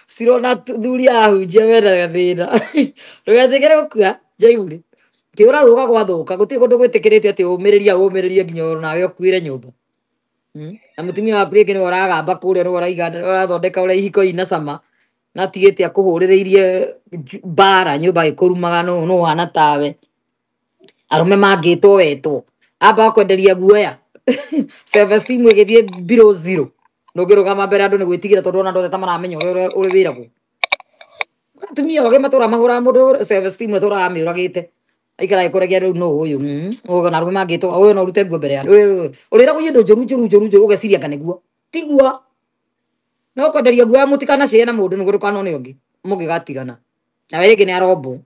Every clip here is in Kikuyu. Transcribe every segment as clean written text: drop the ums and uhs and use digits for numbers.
Cirona thuri ahunjia mena gathĩna. Ndũgetĩkĩre gũkua Njaiburi. Kĩũra rũga gwathũka gũtirĩ kũndũ gwĩtĩkĩrĩtio atĩ ũmĩrĩria ũmĩrĩrie nginya nawe ũkuĩre nyũmba. Na mũtumia waku rĩngĩ nĩwe ũragamba kũrĩa, nĩwe ũraiga, ũrathondeka ũrĩa ihiko ina cama, na atigĩte akũhũrĩrĩirie mbara nyũmba ĩkũrumaga, nũ nũ ũhana tawe. Arũme mangĩtwo wetwo amba kwenderia guoya, self esteem ĩgĩthiĩ below zero, ndũngĩrũgama mbere ya andũ nĩ gwĩtigĩra, tondũ ona andũ othe ta maramenya ũrĩa ũrĩ wĩragwo. Atumia ogĩ matũra mahũraga mũndũ self esteem, atũraga amĩũragĩte, aikara agĩkũragia rĩu nũ ũyũ, ũyũ na arũme mangĩtwo ũyũ no ũrute nguo mbere ya andũ, ũyũ ũrĩragwo indo njũru njũru njũru njũru, ũgeciria anga nĩguo tiguo. No kwenderia guoya mũtikanacĩe na mũndũ nĩguo ndũkanone ũngĩ mũngĩgatigana nawe rĩngĩ nĩ arombo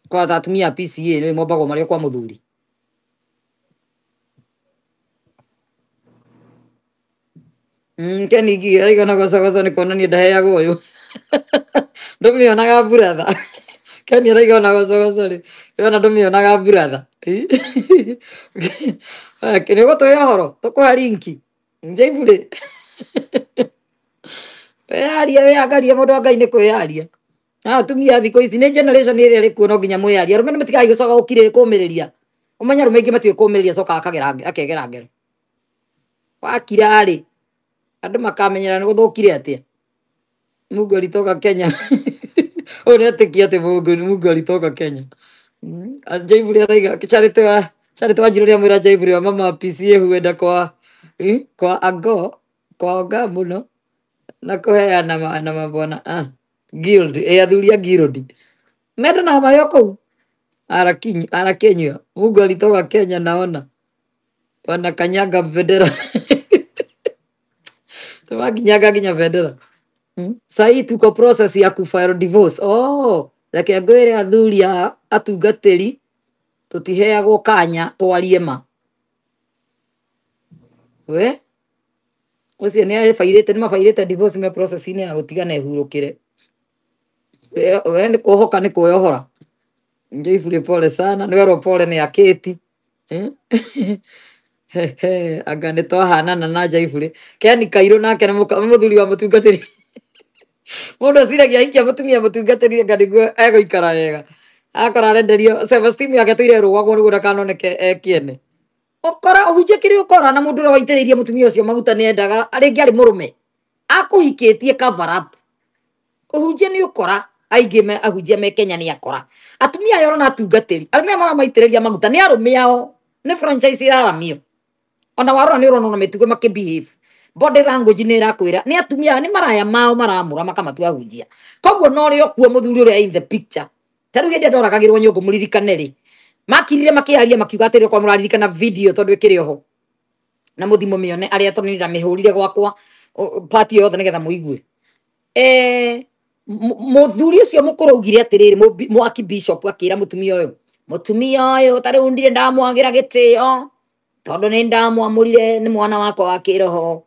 kwa ta atumia a PCA nĩ mombagwo marĩ o kwa mũthuri. Ken Ngigĩ arauga na gocogoco nĩ kuonania ndaheagwo ũyũ. Ndũmĩonaga buratha. Ken arauga ona gocogoco rĩ, ona ndũmĩonaga buratha. Nĩ ũgũtũhe ũhoro tũkũhe linki Njaiburi. Wĩyarie, wĩyangarie, mũndũ wa Ngai nĩ kwĩyaria. Na atumia a thikũ ici nĩ generation ĩrĩa ĩrĩ kuo, no nginya mwĩyarie. Arũme nĩ matigaga gũcoka gũkirĩ kũmĩrĩria. Ũmenye arũme aingĩ matiũĩ kũmĩrĩria, cokaga akagera akegera ngero. Wakira rĩ, andũ makamenyera nĩ gũthũkire atĩa. Mungu alitoka Kenya. Ũyũ nĩ etĩkia atĩ Mungu alitoka Kenya. Njaiburi araiga Charity wa Charity Wanjiru ũrĩa mwĩra Njaiburi wa mama PCA huenda kwa kwa ango kwa oga mũno na kũheana na mabwana guild ĩ athuri a guild mendanaga marĩ o kũu arakinyua. Mungu alitoka Kenya, naona wanakanyanga bendera, tumakinyaga nginya bendera. Sahii tuko process ya kufile divorce. Oh, reke ngwĩre athuri a atungatĩri tũtiheagwo kanya twarie ma. We ũcio nĩ abairĩte, nĩ mabairĩte divorce, me process-inĩ ya gũtigana ĩhurũkĩre. We nĩ kuohoka nĩ kwĩyohora. Njaiburi pole sana, nĩ werwo pole nĩ akĩti. Hehe, anga nĩ twahanana na Njaiburi. Ken Kairũ nake nĩ mũthuri wa mũtungatĩri. Mũndũ aciragia ahikia mũtumia mũtungatĩri anga nĩguo egũikara wega. Akora arenderio self esteem yake tũire ĩrũagwo nĩguo ndakanoneke e kĩene. Ũkora ũhunjie kĩrĩa ũkora na mũndũ ũrĩa waitĩrĩirie mũtumia ũcio maguta nĩ endaga rĩngĩ arĩ mũrũme akũhikĩtie cover up. Ũhunjie nĩ ũkora aingĩ me ahunjia me Kenya nĩ akora. Atumia aya ũrona atungatĩri, arũme aya maramaitĩrĩria maguta nĩ arũme ao, nĩ franchise iraramio. Ona warora nĩ ũrona ona mĩtugo makĩbehave. Body language nĩ ĩrakwĩra nĩ atumia nĩ maraya mao maramũra makamatua ahunjia. Koguo no rĩo kuo mũthuri ũrĩa in the picture. Ta rĩu hĩndĩ ĩrĩa ndoragagĩrwo nyũngũ mũririkane rĩ, makirire makĩaria makiuga atĩrĩ, okorwo mũraririkana video tondũ ĩkĩrĩ oho na mũthi mũmĩone, arĩa tondũ nĩndamĩhũrire gwakwa part yothe nĩgetha mũigue. Mũthuri ũcio mũkũrũ augire atĩrĩrĩ, mwaki bishop akĩra mũtumia ũyũ, mũtumia ũyũ ta rĩu ndirĩ ndamwagĩra gĩtĩo tondũ nĩ ndamwamũrire nĩ mwana wakwa wa kĩroho,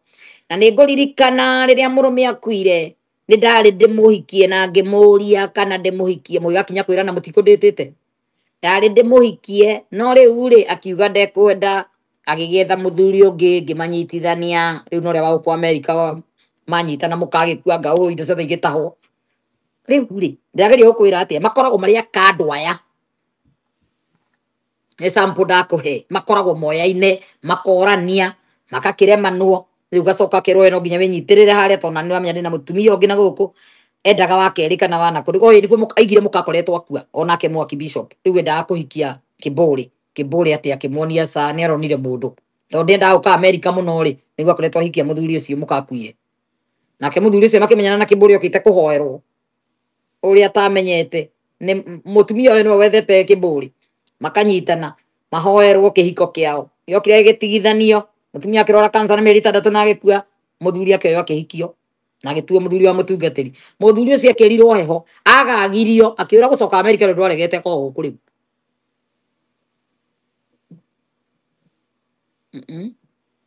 na nĩ ngũririkana rĩrĩa mũrũme akuire nĩ ndarĩ ndĩmũhikie na ngĩmũria kana ndĩmũhikie, mũgĩgakinya kwĩrana mũtikũndĩtĩte, ndarĩ ndĩmũhikie no rĩu rĩ akiuga ndekwenda, agĩgĩetha mũthuri ũngĩ ngĩmanyitithania, rĩu no ũrĩa wa gũkũ Amerika manyitana mũkagĩkua ngaũ indo ciothe igĩtahwo. Rĩu rĩ ndĩrageria gũkwĩra atĩa, makoragwo marĩ akandũ aya nĩ sample ndakũhe, makoragwo moyaine makorania makakĩremanwo, rĩu gacoka kerwo no nginya wĩnyitĩrĩre harĩa tondũ nĩ wamenya ndĩna mũtumia ũngĩ na gũkũ endaga wa kerĩ kana wa nakũ. Rĩu nĩguo aigire mũkakoretwo akua onake mwaki bishop, rĩu endaga kũhikia Kĩmbũrĩ. Kĩmbũrĩ atĩ akĩmuonia ca nĩ aronire mũndũ tondũ ndiendaga gũka Amerika mũno rĩ, nĩguo akoretwo ahikia mũthuri ũcio mũkakuire. Nake mũthuri ũcio makĩmenyana na Kĩmbũrĩ okĩte kũhoerwo ũrĩa atamenyete nĩ mũtumia ũyũ nĩwe wethete Kĩmbũrĩ, makanyitana mahoerwo kĩhiko kĩao gĩokire gĩgĩtigithanio, mũtumia akĩrwara cancer na mĩeri 6 na agĩkua, mũthuri akĩoywo akĩhikio na agĩtuo mũthuri wa mũtungatĩri. Mũthuri ũcio ekĩrirwo heho agagirio akĩũra gũcoka Amerika tondũ aregete korwo gũkũ rĩu.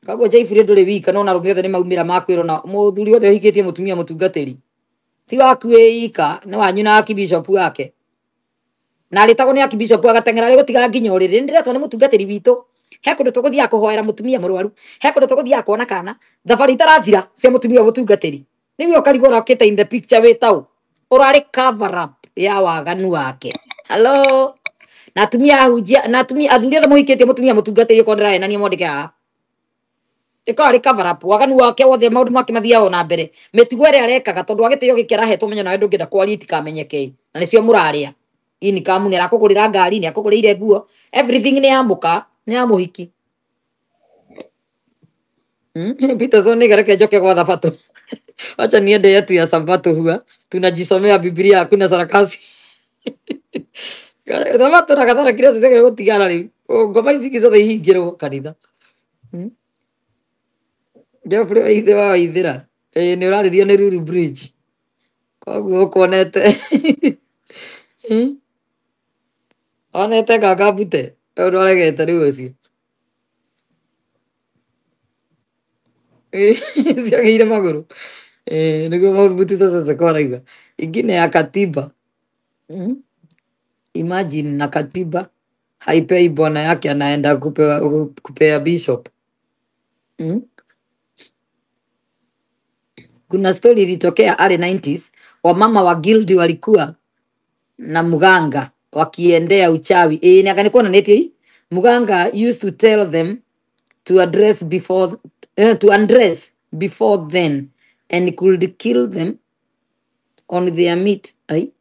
Koguo Njaiburi ndũrĩ wika, no na arũme othe nĩ maumĩra makwĩrwo na mũthuri wothe ũhikĩtie mũtumia mũtungatĩri ti waku wĩ ika, nĩ wanyu na archbishop wake. Na arĩtagwo nĩ archbishop agateng'era arĩ gũtiga nginya ũrĩrĩ, nĩ ndĩretwo nĩ mũtungatĩri witũ, he kũndũ tũgũthiaga kũhoera mũtumia mũrwaru, he kũndũ tũgũthiaga kuona kana, thabarĩ itarathira cia mũtumia mũtungatĩri. Rĩu ũkarigwo ũrokĩte in the picture wĩ taũ, ũrarĩ cover up ya waganu wake. Hello, na atumia ahunjia na atumia athuri othe mũhikĩtie mũtumia mũtungatĩri okorwo ndĩrahenania mwandĩke haha, ĩkorwo arĩ cover up waganu wake wothe, maũndũ make mathiaga na mbere, mĩtugo ĩrĩa arekaga tondũ wa gĩtĩo gĩkĩ arahetwo menyo nawe ndũngĩenda kwaria itikamenyeke, na nĩcio mũrarĩa. Income nĩ arakũgũrĩra ngari, nĩ akũgũrĩire nguo, everything nĩ ya mũka, nĩ ya mũhiki. Peterson nĩ reke njoke gwa thabatũ. Wacha niende yetu ya sabato, huwa tunajisomea Biblia, hakuna sarakasi. Thabatũ na gathara kĩrĩa ciagĩrĩirwo gũtigana rĩu, ngoma ici ingĩ ciothe ihingĩrwo kanitha. Geoffrey Waithe wa Waithĩra, ĩĩ nĩ ũrarĩrio nĩ Ruru Bridge, koguo ũkuonete. Onete nganga mbute ũndũ aregete rĩu ũcio. Ciagĩire magũrũ. Ĩĩ, nĩguo mabuti sasa zikawa raiga ingine ya katiba. Imagine na katiba haipei bwana yake, anaenda kupewa kupea bishop. Kuna story ilitokea early 90s, wamama wa guild walikuwa na mganga wakiendea uchawi. Ĩĩ nĩ anga nĩ kuonanĩtio ii muganga used to tell them to address before to undress before then and could kill them on their meat. Ai,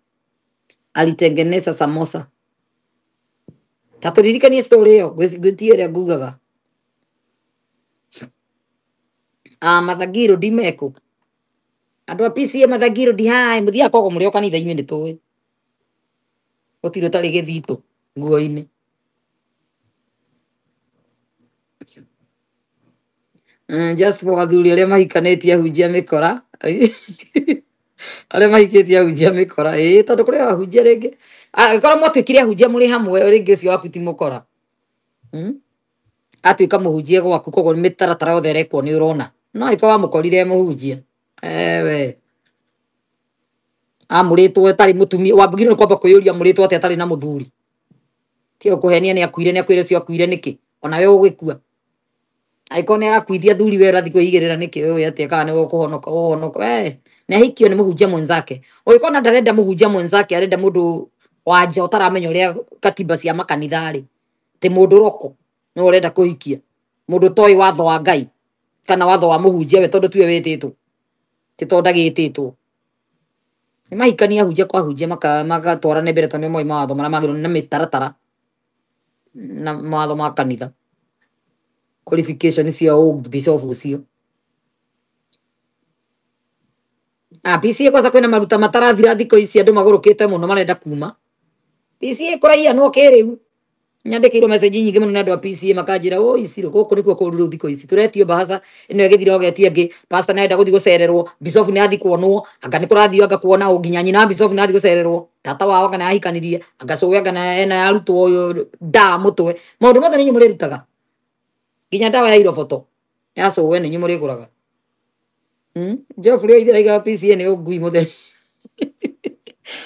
alitengeneza samosa. Ta tũririkanie story ĩyo, ngwĩtie ĩrĩa ngugaga. Ah, mathagiro ndimeko andũ a PCA mathagiro ndi hai mũthiaga kogo mũrĩ o kanitha inyuĩ nĩ tũĩ gũtirĩ ũtarĩ gĩthitũ nguo-inĩ. Just for athuri arĩa mahikanĩtie ahunjia mĩkora, arĩa mahikĩtie ahunjia mĩkora, ĩĩ tondũ kũrĩ ahunjia rĩngĩ angĩkorwo mwatuĩkire ahunjia mũrĩ hamwe, rĩngĩ ũcio waku ti mũkora. Atuĩka mũhunjia gwaku, koguo mĩtaratara yothe ĩrekwo nĩ ũrona, no angĩkorwo wamũkorire e mũhunjia, ewe amũrĩtwo atarĩ mũtumia, wambugire nĩ kwamba kwĩyũria amũrĩtwo atĩa atarĩ na mũthuri, tiga kũhenia nĩ akuire, nĩ akuire ũcio akuire nĩkĩ, onawe ũgĩkua. Angĩkorwo nĩ arakuithia thuri we ũrathiĩ kwĩigĩrĩra nĩkĩ, ũĩ atĩa kana nĩ ũkũhonoka ũhonoka, we nĩ ahikio nĩ mũhunjia mwenzake. Ũngĩkorwo na ndarenda mũhunjia mwenzake, arenda mũndũ wa nja ũtaramenya ũrĩa katiba cia makanitha rĩ, ti mũndũ roko nĩwe ũrenda kũhikia, mũndũ ũtoĩ watho wa Ngai kana watho wa mũhunjia we, tondũ tiwe wĩtĩtwo, ti tondũ ndagĩtĩtwo. Nĩ mahikania ahunjia kwa ahunjia magatwarane mbere tondũ nĩo moĩ mawatho marĩa magĩrĩirwo na mĩtaratara na mawatho ma kanitha, qualification cia bishop ũcio. Ah, PCA kwanza kwĩna maruta matarathira thikũ ici, andũ magũrũkĩte mũno marenda kuma PCA kũraiyanwo kĩrĩu. Nyandĩkĩirwo message nyingĩ mũno nĩ andũ a PCA makanjĩra, oi Ciro, gũkũ nĩkuo kũru rĩu thikũ ici tũretio bahaca ĩno ĩgĩthira ũgetia ĩngĩ, pastor nĩ arenda gũthiĩ gũcererwo, bishop nĩ athiĩ kuonwo, anga nĩ kũrathiĩ anga kuona ũ, nginya nyina wa bishop nĩ athiĩ gũcererwo, tata wao anga nĩ ahikanirie, anga cũwe anga ena arutwo ũyũ ndaa mũtwe, maũndũ mothe nĩ inyuĩ mũrĩrutaga, nginya ndawa ya iroboto ya cũwe nĩ inyuĩ mũrĩgũraga. Geoffrey oigire aigaga PCA nĩ ũngui mũtheri.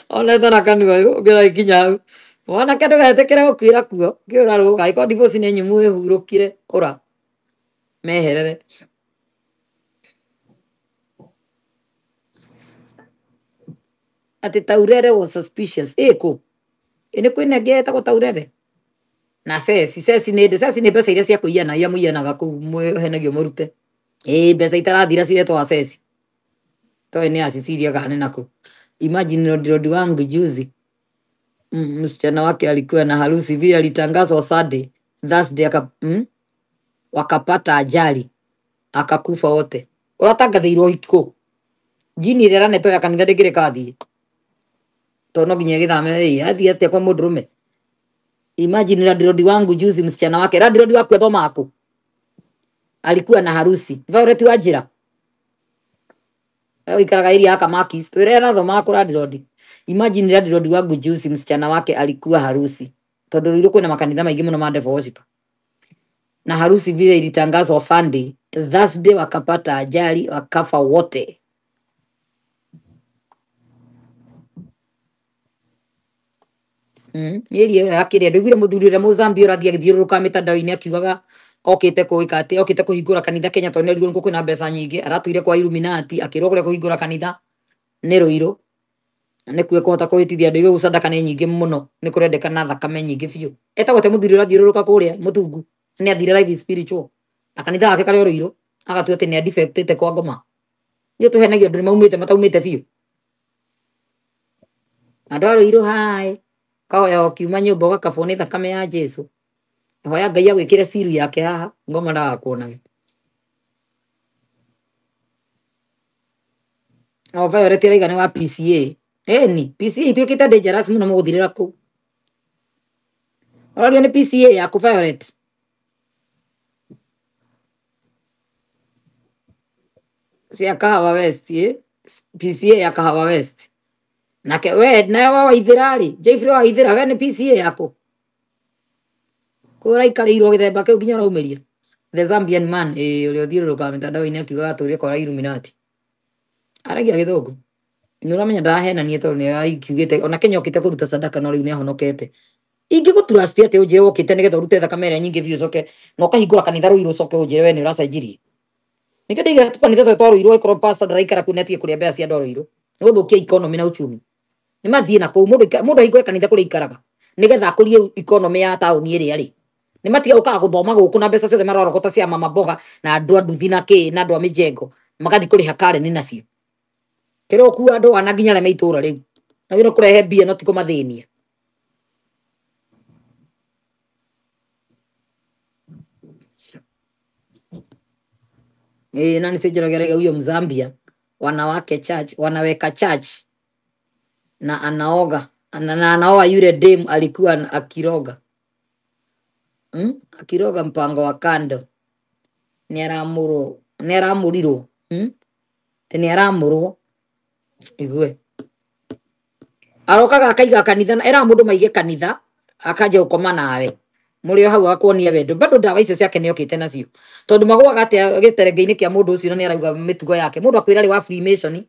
Onete na kanua ũngĩra ikinya hau. Mwanake ndũgetĩkĩre gũkuĩra kuo, kĩũra rũga, angĩkorwo divorce nĩ nyumu wĩhurũkire ũra meherere. Atĩ Taurere was suspicious. Ĩkũ? Ĩ nĩ kwĩna ĩngĩ ĩtagwo Taurere? Na ceci, ceci nĩ ceci nĩ mbeca iria cia kũiyana, iria mũiyanaga kũu mwĩhenagio mũrute. Ĩĩ mbeca itarathira ciretwo ceci. Toĩ nĩ ya Cecilia kana nĩ nakũ. Imagine Rodi wangu juzi msichana wake alikuwa na harusi vile alitangazwa Sunday, Thursday wakapata ajali akakufa wote. Ũratangathĩirwo hiko jini ĩrĩa ĩranetwo ya kanitha ndĩngĩrĩ kathiĩ tondũ no nginya ĩgĩthame, ĩ athiĩ atĩa kwa mũndũrũme. Imagine Rodi wangu juzi msichana wake, Rodi waku athomaga kũ? Alikuwa na harusi. Violet wa njĩra ũikaraga area ya Kamakis, twĩre arathomaga kũ Rodi. Imagine Rodi wangu juzi msichana wake alikuwa harusi, tondũ rĩu kwĩna makanitha maingĩ mũno ma devil worship, na harusi vile ilitangazwa Sunday, Thursday wakapata ajali wakafa wote. Area ĩyo ya kĩrĩa ndũiguire mũthuri ũrĩa Mũzambia ũrathiĩ agĩthiũrũrũka mĩtandao-inĩ akiugaga Okĩte kũĩka atĩ okĩte kũhingũra kanitha Kenya tondũ nĩerĩirwo nĩkuo kwĩna mbeca nyingĩ. Aratũire kwa Illuminati akĩrwo kũrĩa kũhingũra kanitha nĩ Rũirũ. Na nĩkuo ekũhota kũhĩtithia andũ aingĩ. Sadaka nĩ nyingĩ mũno, nĩ kũrendekana thakame nyingĩ biũ. Etagwo atĩa mũthuri ũrathiũrũrũka kũrĩa mũtungu? Nĩ athire life is spiritual na kanitha wake karĩ o Rũirũ, agatua atĩ nĩ adefectĩte kwa ngoma. Ithuĩ tũhenagio andũ nĩ maumĩte mataumĩte biũ. Andũ a Rũirũ hai, kahoya ũkiuma nyũmba ũgakabwo nĩ thakame ya Jesu. Hoya Ngai agwĩkĩre siru yake haha ngoma ndagakuonage. O Violet araiga nĩ wa PCA. Ĩni PCA ituĩkĩte dangerous mũno, mũgũthirĩra kũu. Ũrario nĩ PCA yaku Violet. Cia Kahawa West, ĩ PCA ya Kahawa West. Nake we nawe wa Waithĩra rĩ, Jeffrey wa Waithĩra, we nĩ PCA yaku. Kũu ũraikarĩirwo gĩthemba kĩu nginya ũraumĩria. The Zambian man, ĩ ũrĩa ũthiũrũrũkaga mĩtandao-inĩ akiugaga atũrĩre kwa Illuminati. Aragia gĩthũngũ. Nĩ ũramenya ndarahenania tondũ nĩ akiugĩte ona Kenya okĩte kũruta sadaka no rĩu nĩ ahonokete. Ingĩgũtrust atĩ ũnjĩre wokĩte nĩgetha ũrute thakame ĩrĩa nyingĩ biũ ũcoke na ũkahingũra kanitha Rũirũ ũcoke ũnjĩre we nĩ ũracenjirie. Nĩkĩo ndaiga kanitha tũtũ twa Rũirũ angĩkorwo pastor ndaraikara kũu nĩ atige kũrĩa mbeca cia andũ a Rũirũ. Nĩ gũthũkia economy na uchumi. Nĩ mathiĩ na kũu mũndũ mũndũ ahingũre kanitha kũrĩa aikaraga nĩgetha akũrie economy ya taũni ĩrĩa rĩ. Nĩ matige gũkaga gũthoma gũkũ na mbeca ciothe mararogota cia mama mboga na andũ a nduthi na kĩ na andũ a mĩjengo magathiĩ kũrĩha Karen nacio. Kĩrĩa ũkua andũ ana nginya arĩa me itũra rĩu. Na gĩrĩ kũrehe mbia no ti kũmathĩnia. Ĩĩ na nĩ Njoroge araiga huyo Mzambia wanawake church wanaweka church na anaoga na anaoa yule dem alikuwa akiroga. Akiroga mpango wa kando. Nĩ aramũrwo, nĩ aramũrirwo. Atĩ nĩ aramũrwo. Igue. Arokaga akaiga kanitha na era mũndũ maige kanitha akanja gũkoma nawe. Mũrĩ o hau agakuonia wendo. Bado ndawa icio ciake nĩ okĩte nacio. Tondũ magũaga atĩa gĩterenge-inĩ kĩa mũndũ ũcio na nĩ arauga mĩtugo yake. Mũndũ akwĩra rĩ wa Freemason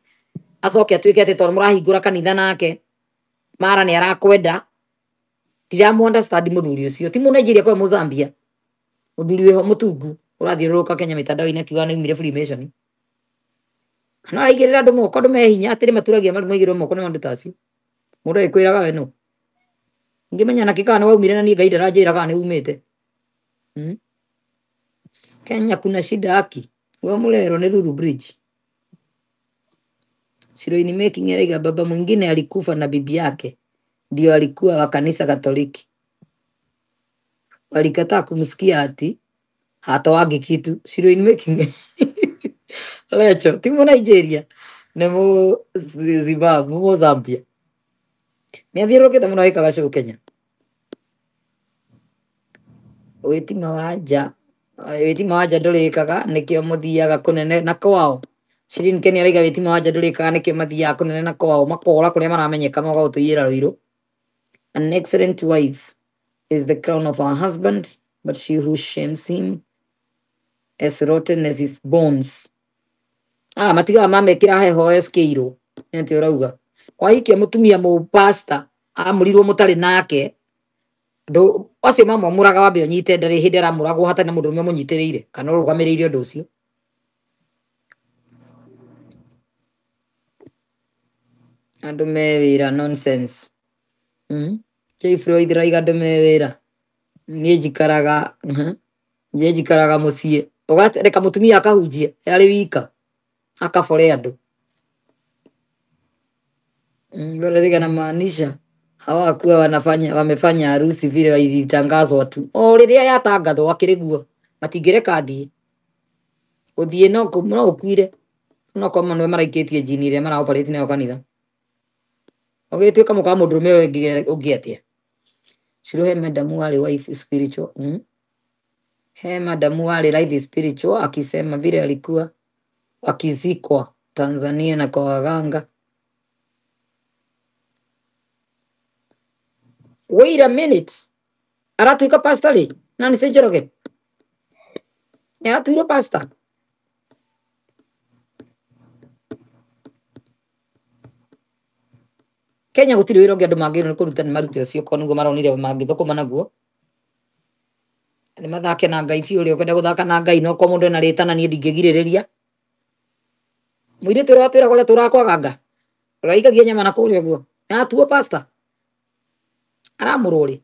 acoke atuĩke atĩ tondũ mũrahingũra kanitha nake mara nĩ arakwenda. Ndiramu understand mũthuri ũcio. Ti mũ Nigeria kwa Mozambia. Mũthuri wĩho mũtungu ũrathiũrũrũka Kenya mĩtandao-inĩ akiuga nĩ aumire Freemason. No araigĩrĩra andũ moko, andũ me hinya atĩ nĩ maturagia maru maigĩrĩrwo moko nĩ andũ ta acio. Mũndũ agĩkwĩraga we nũ. Ingĩmenya nakĩ kana nĩ waumire na niĩ Ngai ndaranjĩra kana nĩ umĩte. Kenya kuna shida haki. We mũrerwo nĩ Lulu Bridge. Shiroini making araiga baba mwingine alikufa na bibi yake ndio alikuwa wa kanisa Katoliki. Walikataa kumsikia ati hatoangi kitu. Shiroini making Lecho, ti mu Nigeria nĩ mu Zimbabwe, mu Zambia. Nĩ athiũrũrũkĩte mũno agĩkaga show Kenya. Wĩtima wa nja, wĩtima wa nja ndũrĩkaga nĩkĩo mũthiaga kũnene na kwao. Shirin Ken araiga wĩtima wa nja ndũrĩkaga nĩkĩo mathiaga kũnene na kwao, makora kũrĩa maramenyeka magoka gũtũiyĩra Rũirũ. An excellent wife is the crown of her husband, but she who shames him as rotten as his bones. Ah, matigaga mamekĩra heho SK-irwo. Nĩ atĩ ũrauga. Wahikia mũtumia mũpasta amũrirwo mũtarĩ nake ndũ acio mamwamũraga wambe ũnyite ndarĩ hĩndĩ aramũragwo hatarĩ na mũndũrũme ũmũnyitĩrĩire kana ũrũgamĩrĩire ũndũ ũcio. Andũ me wĩra nonsense. Jeffrey Waithera aiga andũ me wĩra. Niĩ njikaraga niĩ njikaraga mũciĩ. Ũgareka mũtumia akahunjie arĩ wika akabore andũ. Bado namaanisha hawakuwa wanafanya wamefanya harusi vile ilitangazwa tu. O rĩrĩa yatangathwo akĩrĩ guo matingĩreka thiĩ. Gũthiĩ no no ũkuire. No korwo nĩwe maraikĩtie njini ĩrĩa mara operate nayo kanitha. Ũgĩtuĩka mũka wa mũndũrũme ũyũ ũngĩ atĩa? Shiru he madamu wale wife spiritual. He madamu wale life spiritual akisema vile alikuwa akizikwa Tanzania na kwa waganga. Wait a minute. Aratuĩka pastor rĩ? Na nĩ Njoroge. Nĩ aratuirwo pastor. Kenya gũtirĩ wĩra ũngĩ andũ mangĩrwo nĩ kũruta nĩ marute ũcio korwo nĩguo maronire mangĩthũkũma naguo. Nĩ Mathake na Ngai biũ, ũrĩa ũkwenda gũthaka na Ngai no kwa mũndũ ena rĩtana, niĩ ndingĩgirĩrĩria. Mũirĩtu ũrĩa watwĩraga ũrĩa tũrakwaganga, ũrĩa waikagia nyama na kũrĩa ũguo, nĩ atuo pastor aramũrwo rĩ.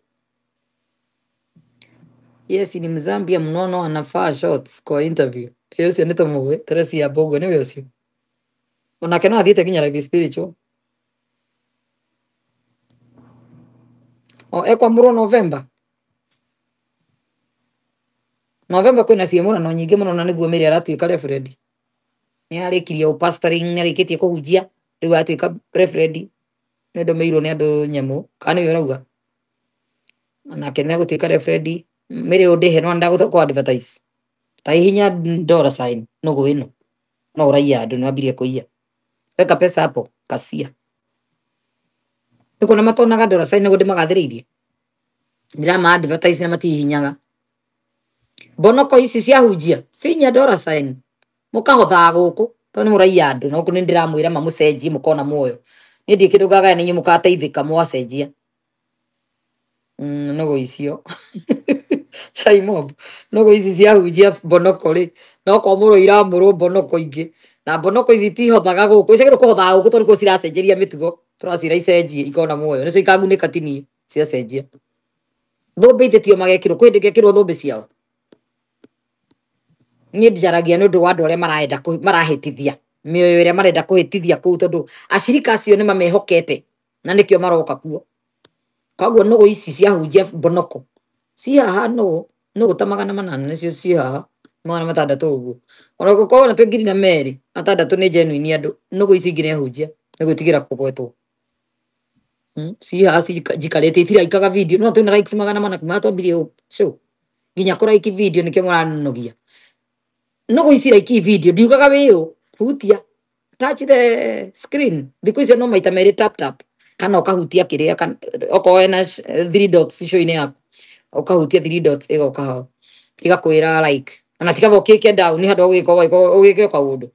Yes, ni Mzambia mnono, anafaa shorts kwa interview. Ĩ ũcio nĩ tũmũĩ, Teresia Mbũgua nĩwe ũcio. Onake no athiĩte nginya live spiritual. O ekwamũrwo November. November kwĩna ciĩmũrano nyingĩ mũno na nĩguo Mary aratuĩka reverend. Nĩ arĩkirie ũpastoring, nĩ arĩkĩtie kũhunjia, rĩu atuĩka reverend. Nĩ ndũmĩirwo nĩ andũ nyamũ, kana nĩwe ũrauga? Onake nĩ egũtuĩka reverend. Mary ũndĩhe no ndagũka advertise. Ta hihinya dollar sign nũgũ ĩno. No ũraiya andũ, nĩ wambirie kũiya. Weka pesa hapo, kasia. Nĩ kuona matonaga dollar sign nĩguo ndĩmagathĩrĩirie. Ndĩrama advertise na matihihinyaga. Mbonoko ici ciahunjia, finya dollar sign. Mũkahothaga gũkũ, tondũ nĩ mũraiya andũ, na gũkũ nĩ ndĩramwĩra mamũcenjie mũkona muoyo. Niĩ ndirĩ kĩndũ ngagaya nĩ inyuĩ mũgateithĩka mwacenjia. Nũgũ icio. Chai mob. Nũgũ ici ciahunjia mbonoko rĩ, no kwamũrwo iramũrwo mbonoko ingĩ. Na mbonoko ici itihothaga gũkũ, icagĩrĩirwo kũhothaga gũkũ tondũ nĩkuo ciracenjeria mĩtugo. Tũracira icenjie ikona muoyo. Nĩcio ikagunĩka ti niĩ ciacenjia. Thũmbĩ ithe tio magekĩrwo, kwĩ hĩndĩ ngekĩrwo thũmbĩ ciao. Niĩ njaragia nĩ ũndũ wa andũ arĩa marenda marahĩtithia mĩoyo ĩrĩa marenda kũhĩtithia kũu, tondũ acirika acio nĩ mamehokete na nĩkĩo maroka kuo. Koguo nũgũ ici ciahunjia mbonoko ci haha, nũgũ nũgũ ta 800 nĩcio ci haha, 600 ũguo. Ona gũkorwo na twĩ 2,000, 6 nĩ genuine andũ. Nũgũ ici ingĩ nĩ ahunjia nĩ gwĩtigĩra kũgwetwo. Ci haha njikarĩte itiraikaga video, no twĩna likes 400 kuma twambirie show. Nginya kũraiki video nĩkĩo mũranogia. Nũgũ ici raiki video, ndiugaga wĩũ, hutia, touch the screen. Thikũ icio no maita merĩ tap tap, kana ũkahutia kĩrĩa, kana okorwo wĩna three dots show-inĩ yaku, ũkahutia three dots ĩgoka hau, ĩgakwĩra like. Ona ti kaba ũkĩke down handũ ha ũgĩka ũgĩke o kaũndũ.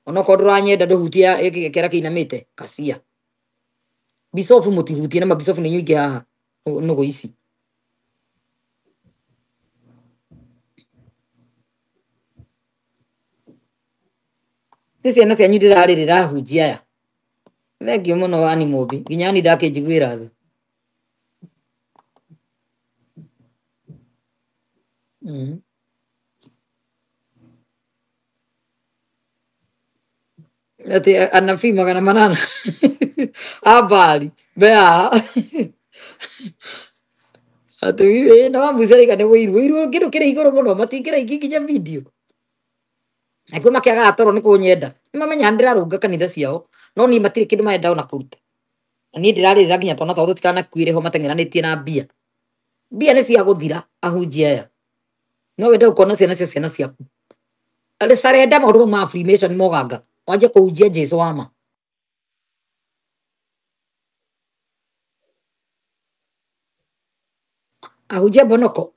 Onokorwo ndũranyenda ndũhutie kĩara kĩinamĩte, kacia. Bicobu mũtihutie, na mabicobu nĩ inyuĩ aingĩ haha, nũgũ ici. Nĩ ciana cianyu ndĩrarĩrĩra ahunjia aya. Thengiũ mũno Annie Mũmbi, nginya Annie ndakĩnjiguĩra tha. Atĩ anabii 800 a Baali me haha. Atĩ ĩ na Wamuca nĩ wĩiru, wĩiru kĩndũ kĩrĩ igũrũ mũno, matingĩraiki nginya video. Nakuo makĩagaga toro nĩ kũnyenda. Nĩ mamenyaga ndĩrarũnga kanitha ciao, no niĩ matirĩ kĩndũ marenda ona kũruta. Na niĩ ndĩrarĩrĩra nginya twana twao tũtikanakuĩre ho mateng'eranĩtie na mbia. Mbia nĩ cia gũthira ahunjia aya. No wende gũkona ciana cia ciana ciaku. Sarenda maũndũ ma Freemason moganga. Wanjie kũhunjia Jesũ wa ma. Ahunjia mbonoko.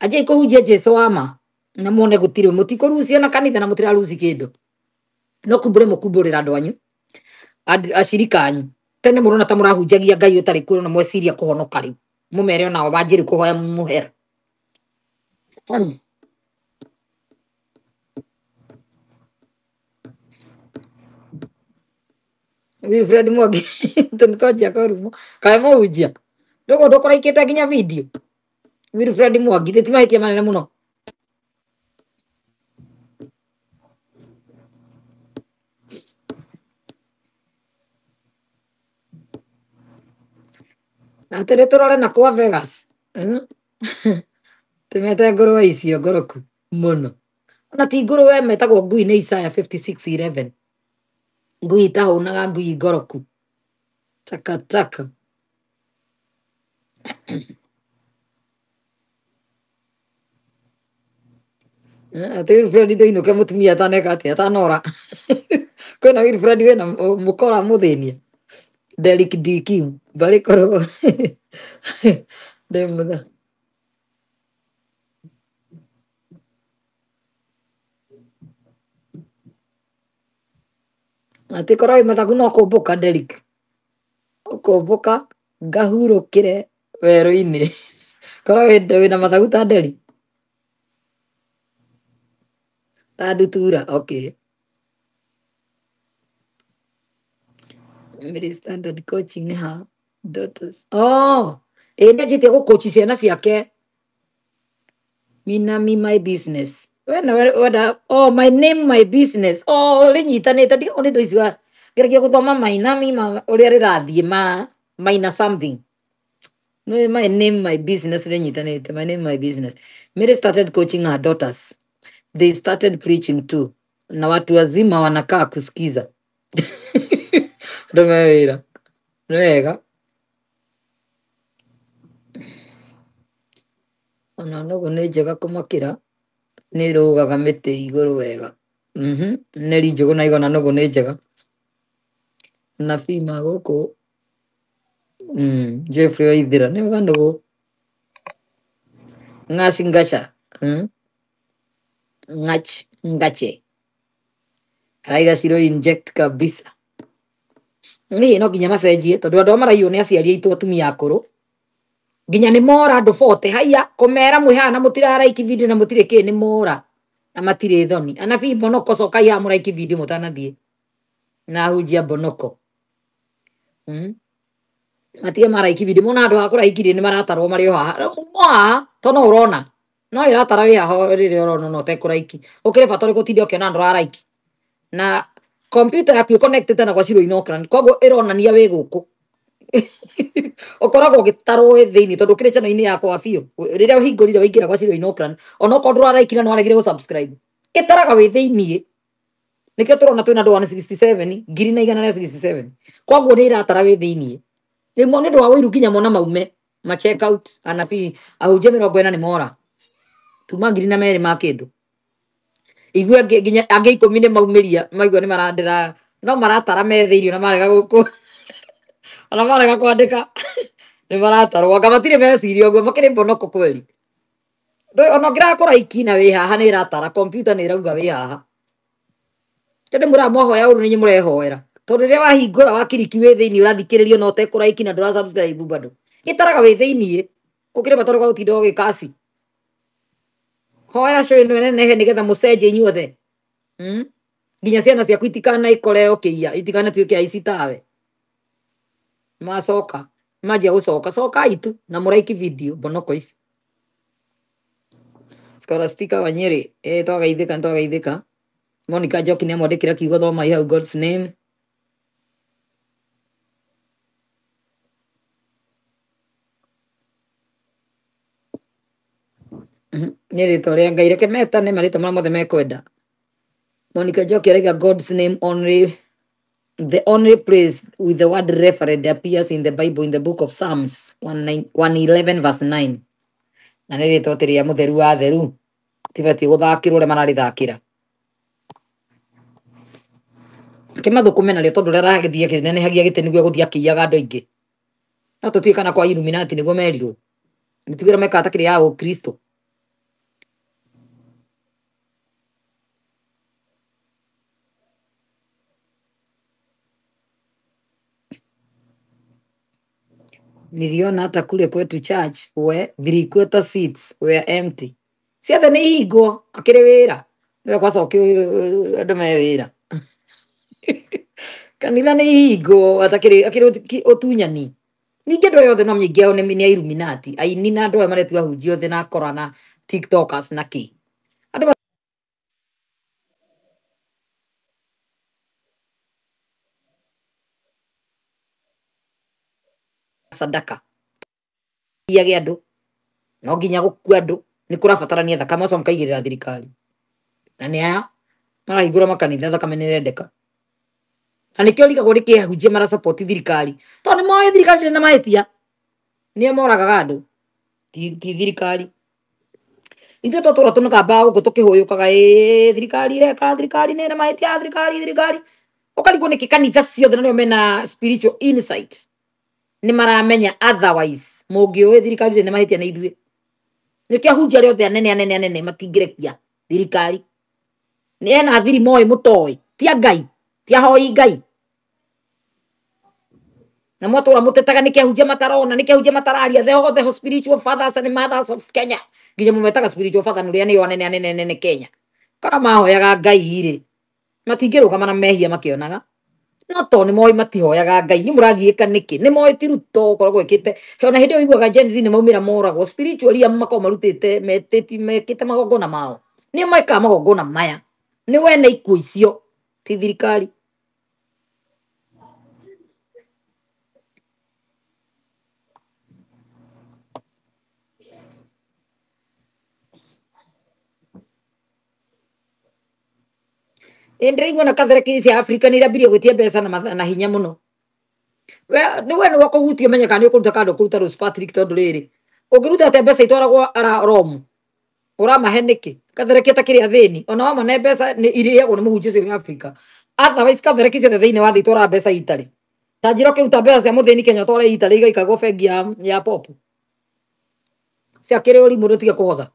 Anjai kũhunjia Jesũ wa ma. Na muone gũtirĩ mũtikũrucio na kanitha na mũtiraruci kĩndũ. No kumbũre mũkumbũrĩra andũ anyu, acirika anyu. Tene mũrona ta mũrahunjagia Ngai ũtarĩ kuo na mweciria kũhonoka rĩu. Mũmere onao manjĩrĩ kũhoya mũhera. Wilfred Mwangi, tũnĩtwanjia kũrumwo. Kaĩ mũhunjia? Ndũgũ ndũkũraikĩte nginya video. Wilfred Mwangi, ti mahĩtia manene mũno. Atĩrĩ tũrore na kwa Vegas. Tũmete ngũrwe icio ngoroku mũno. Ona ti ngũrwe metagwo ngui nĩ Isaiah 56:11. Ngui itahũnaga, ngui ngoroku. Takataka. Atĩ Wilfred ndũinũke mũtumia ataneka atĩa, atanora. Kwĩna Wilfred wĩna mũkora mũthĩnie. Derek D. Kim, barĩ korwo ndĩ mũtha. Atĩ korwo wĩ mathagu no kũmbũka Derek. Ũkũmbũka ngahurũkĩre werũ-inĩ. Korwo wĩna mathagu ta nderi ta ndutura. Okay. Mary standard coaching her daughters. Oh, ĩ nĩ anjĩtie gũkũci ciana ciake. Minami my business. Wena wenda oh my name my business. Oh, rĩnyitanĩte ndigagwo nĩ indo icio ngeragia gũthoma mainami ma ũrĩa rĩrathiĩ ma maina something. No, my name my business rĩnyitanĩte my name my business. Mary started coaching her daughters. They started preaching too. Na watu wazima wanakaa kusikiza. Andũ me wĩra. Nĩ wega. Ona nũgũ nĩ njega kũmakĩra nĩ ĩrũgaga mĩtĩ igũrũ wega. Mhm. Neri njũgũ na igona nũgũ nĩ njega. Nabii ma gũkũ Jeffrey Waithera nĩ wega nũgũ. Ng'aci ngaca. Ng'ach ngache. Araiga ciro inject kabisa. Niĩ no nginya macenjie tondũ andũ arĩa maraiywo nĩ aciari aitũ atumia akũrũ. Nginya nĩ mora andũ bote haiya kũmera mwĩ haha na mũtiraraiki video na mũtirĩ kĩ nĩ mora na matirĩ thoni. Anabii mbonoko cokai haha mũraiki video mũtanathiĩ. Na ahunjia mbonoko. Matige maraiki video mona andũ ha kũraiki nĩ maratarwo marĩ o haha. O haha to no ũrona. No ĩratara wĩ haha rĩrĩa ũrona no ũtekũraiki. Ũkĩrĩ bata ũrĩkũ ũtinde ũkĩona andũ ũraraiki. Na computer yaku ĩconnectĩte na gwa Shiro in Auckland koguo ĩronania wĩ gũkũ. Ũkoragwo ũgĩtarwo wĩ thĩinĩ tondũ ũkĩrĩ channel-inĩ yakwa biũ. Rĩrĩa ũhingũrire waingĩra gwa Shiro in Auckland onokorwo ndũraraiki na nĩwaregire gũ subscribe ĩtaraga wĩ thĩinĩ. Nĩkĩo tũrona twĩna andũ 167 ngiri na igana rĩa 67. Koguo nĩ ĩratara wĩ thĩinĩ. Rĩu nĩ ũndũ wa ũiru nginya mona maume ma check out anabii ahunjia 40 nĩ mora. Tuma ngiri na merĩ ma kĩndũ. Igue angĩ nginya angĩ 10 nĩ maumĩria maigua nĩ marandĩra no maratara me thĩinĩ ona marega gũkũ ona marega kwandĩka nĩ maratarwo anga matirĩ meciria ũguo makĩrĩ mbonoko kweli. Ona ũngĩraga kũraiki na wĩ haha nĩ ĩratara computer nĩ ĩrauga wĩ haha. Tondũ mũramũhoya ũru nĩ inyuĩ mũrehoera. Tondũ rĩrĩa wahingũra wakiriki wĩ thĩinĩ ũrathikĩrĩrio na ũtekũraiki na ndũra subscribe bado. Ĩtaraga wĩ thĩinĩ. Ũkĩrĩ bata ũrĩkũ wa gũtinda ũgĩkaci. Hoera show ĩno ĩnenehe nĩgetha mũcenjie inyuothe. Nginya ciana ciaku itikana ikore ũkĩiya, itikanatuĩke aici tawe. Macoka, manjia gũcoka, cokai tu na mũraiki video mbonoko ici. Scholastica Wanyeri, twagaithĩka nĩtwagaithĩka. Monica Njoki nĩ amwandĩkĩra kiugo thomai hau God's name. Nĩ rĩtwa rĩa Ngai reke metane marĩtwa marĩa mothe mekwenda. Monica Njoki araiga God's name only the only place with the word referred appears in the Bible in the book of Psalms 111 verse 9. Na nĩ rĩtwa atĩ rĩa mũtheru wa theru tibatiĩ gũthakĩrwo ũrĩa mararĩthakĩra. Kĩmathũkũme narĩo tondũ ũrĩa aragĩthiĩ akĩnenehagia gĩtĩ nĩguo egũthiĩ akĩiyaga andũ aingĩ. No tũtiũĩ kana kwa Illuminati nĩguo merirwo. Nĩtugĩra mekaga ta kĩrĩa ya ũkristo. Niliona hata kule kwetu church where 3/4 seats were empty. Ciothe nĩ ihingwo akĩrĩ wĩra. Nĩwe gwacokio andũ me wĩra. Kanitha nĩ ihingwo atakĩrĩ akĩrĩ ũtunyani. Ningĩ andũ aya othe no mĩingĩ yao nĩ Illuminati. Aini na andũ aya maretua ahunjia othe na akora na tiktokers na kĩ. Andũ sadaka. Iyage andũ. No nginya gũkua andũ. Nĩ kũrabatarania thakame ũcio mũkaigĩrĩra thirikari. Na nĩ aya marahingũra makanitha thakame nĩ ĩrendeka. Na nĩkĩo rigagwo nĩkĩ ahunjia marasupport thirikari. Tondũ nĩ moĩ thirikari ndĩrĩ na mahĩtia. Nĩo moragaga andũ. Ti thirikari. Ithuĩ twatũra tũnũkambaga gũkũ tũkĩhũyũkaga ĩĩ thirikari ĩreka thirikari nĩ ĩna mahĩtia thirikari thirikari. Ũkarigwo nĩkĩ kanitha ciothe na nĩo mena spiritual insight. Nĩ maramenya otherwise mũngĩũĩ thirikari ndĩrĩ na mahĩtia nĩ ithuĩ. Nĩkĩo ahunjia arĩa othe anene anene anene matingĩrekia thirikari. Nĩ ena thiri moĩ mũtoĩ. Ti a Ngai, ti ahoi Ngai. Na mwatũra mũtetaga nĩkĩ ahunjia matarona, nĩkĩ ahunjia matararia. The all the spiritual fathers and mothers of Kenya, nginya mũmetaga spiritual father nĩ ũrĩa nĩo anene anene anene Kenya. Kana mahoyaga Ngai rĩ, matingĩrũgama na mehia makĩonaga. No to nĩ moĩ matihoyaga Ngai, nĩ mũragiĩka nĩkĩ? Nĩ moĩ ti Ruto ũkoragwo ĩkĩte. Ona hĩndĩ ĩyo ũiguaga Gen Z nĩ maumĩra moragwo spiritually, amu makoragwo marutĩte metĩti mekĩte magongona mao. Nĩo mekaga magongona maya. Nĩ wene ikuũ icio, ti thirikari. Ĩ ndĩraigua na kathariki cia Afrika nĩ irambirie gwĩtia mbeca na, na hinya mũno. We nĩ we nĩ wakũhutia ũmenye kana nĩ ũkũruta kana ndũkũruta Rose Patrick, tondũ rĩrĩ ũngĩruta atĩa mbeca itwaragwo ara Rome ũramahe nĩkĩ? Kathariki atakĩrĩ athĩni, ona wamane mbeca nĩ irĩagwo nĩ mũhunjia ũcio wa Afrika. Otherwise kathariki ciothe thĩinĩ wa thĩ itwaraga mbeca itarĩ. Ta njĩra ũkĩruta mbeca cia mũthĩni Kenya ũtware itarĩ igaikagwo bengi ya pop. Ciakĩrĩ ũrimũ, ndũtige kũhotha.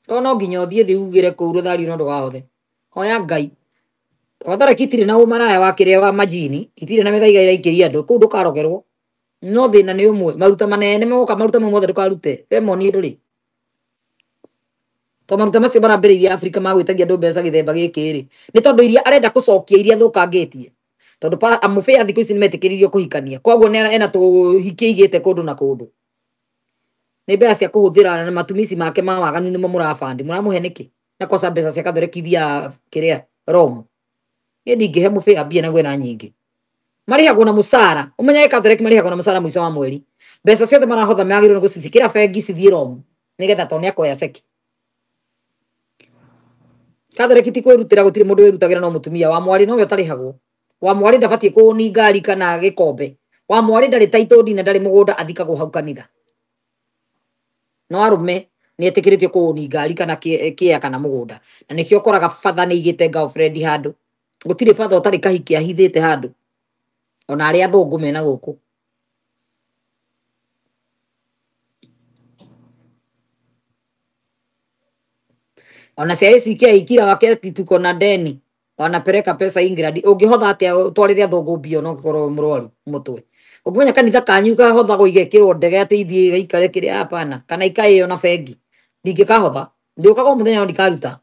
To no nginya ũthiĩ thĩ ugĩre kũu rũthario no ndũgahothe. Hoya Ngai. Kathariki itirĩ na ũmaraya wa kĩrĩa wa majini, itirĩ na mĩthaiga ĩraikĩria andũ, kũu ndũkarogerwo. No thĩna nĩ ũmwe, maruta manene moka, maruta mau mothe ndũkarute. We moni ndũrĩ. To maruta macio marambĩrĩirie Afrika ma gwĩtagia andũ mbeca gĩthemba gĩkĩ rĩ, nĩ tondũ iria arenda gũcokia iria thũkangĩtie. Tondũ amũbĩa thikũ ici nĩ metĩkĩririo kũhikania. Koguo nĩ ena tũhiki aigĩte kũndũ na kũndũ. Nĩ mbeca cia kũhũthĩra na matumizi make ma waganu nĩmo mũrabandi. Mũramũhe nĩkĩ? Na kwaca mbeca cia katholeki ithiaga kĩrĩa Rome. Niĩ ndingĩhe mũbĩa mbia na gwena nyingĩ. Marĩhagwo na mũcara. Ũmenyage katholeki marĩhagwo na mũcara mũico wa mweri. Mbeca ciothe marahotha magĩrĩirwo nĩ gũciciĩkĩra bengi cithiĩ Rome. Nĩgetha to nĩakoya ceki. Katholeki ti kwĩrutĩra, gũtirĩ mũndũ wĩrutagĩra no mũtumia wa mwarĩ nowe ũtarĩhagwo. Wa mwarĩ ndabatiĩ kũũni ngari kana gĩkombe. Wa mwarĩ ndarĩ title deed na ndarĩ mũgũnda, athikagwo hau kanitha. No arũme nĩ etĩkĩrĩtio kũũni ngari kana kĩea kana mũgũnda. Na nĩkĩo ũkoraga batha nĩ aigĩte girlfriend handũ. Gũtirĩ batha ũtarĩ kahiki ahithĩte handũ. Ona arĩa athũngũ mena gũkũ. Ona cia ACK kila wakati tuko na deni, wanapeleka pesa England. Ũngĩhotha atĩa ũtwarĩre athũngũ mbia no ũkorwo wĩ mũrwaru mũtwe? Ũngĩmenya kanitha kanyu kahothagwo igekĩrwo ndege atĩ ithiĩ igaikare kĩrĩa, hapana, kana ikaĩo na bengi. Ndingĩkahotha. Ndĩũkaga o mũthenya no ndikaruta.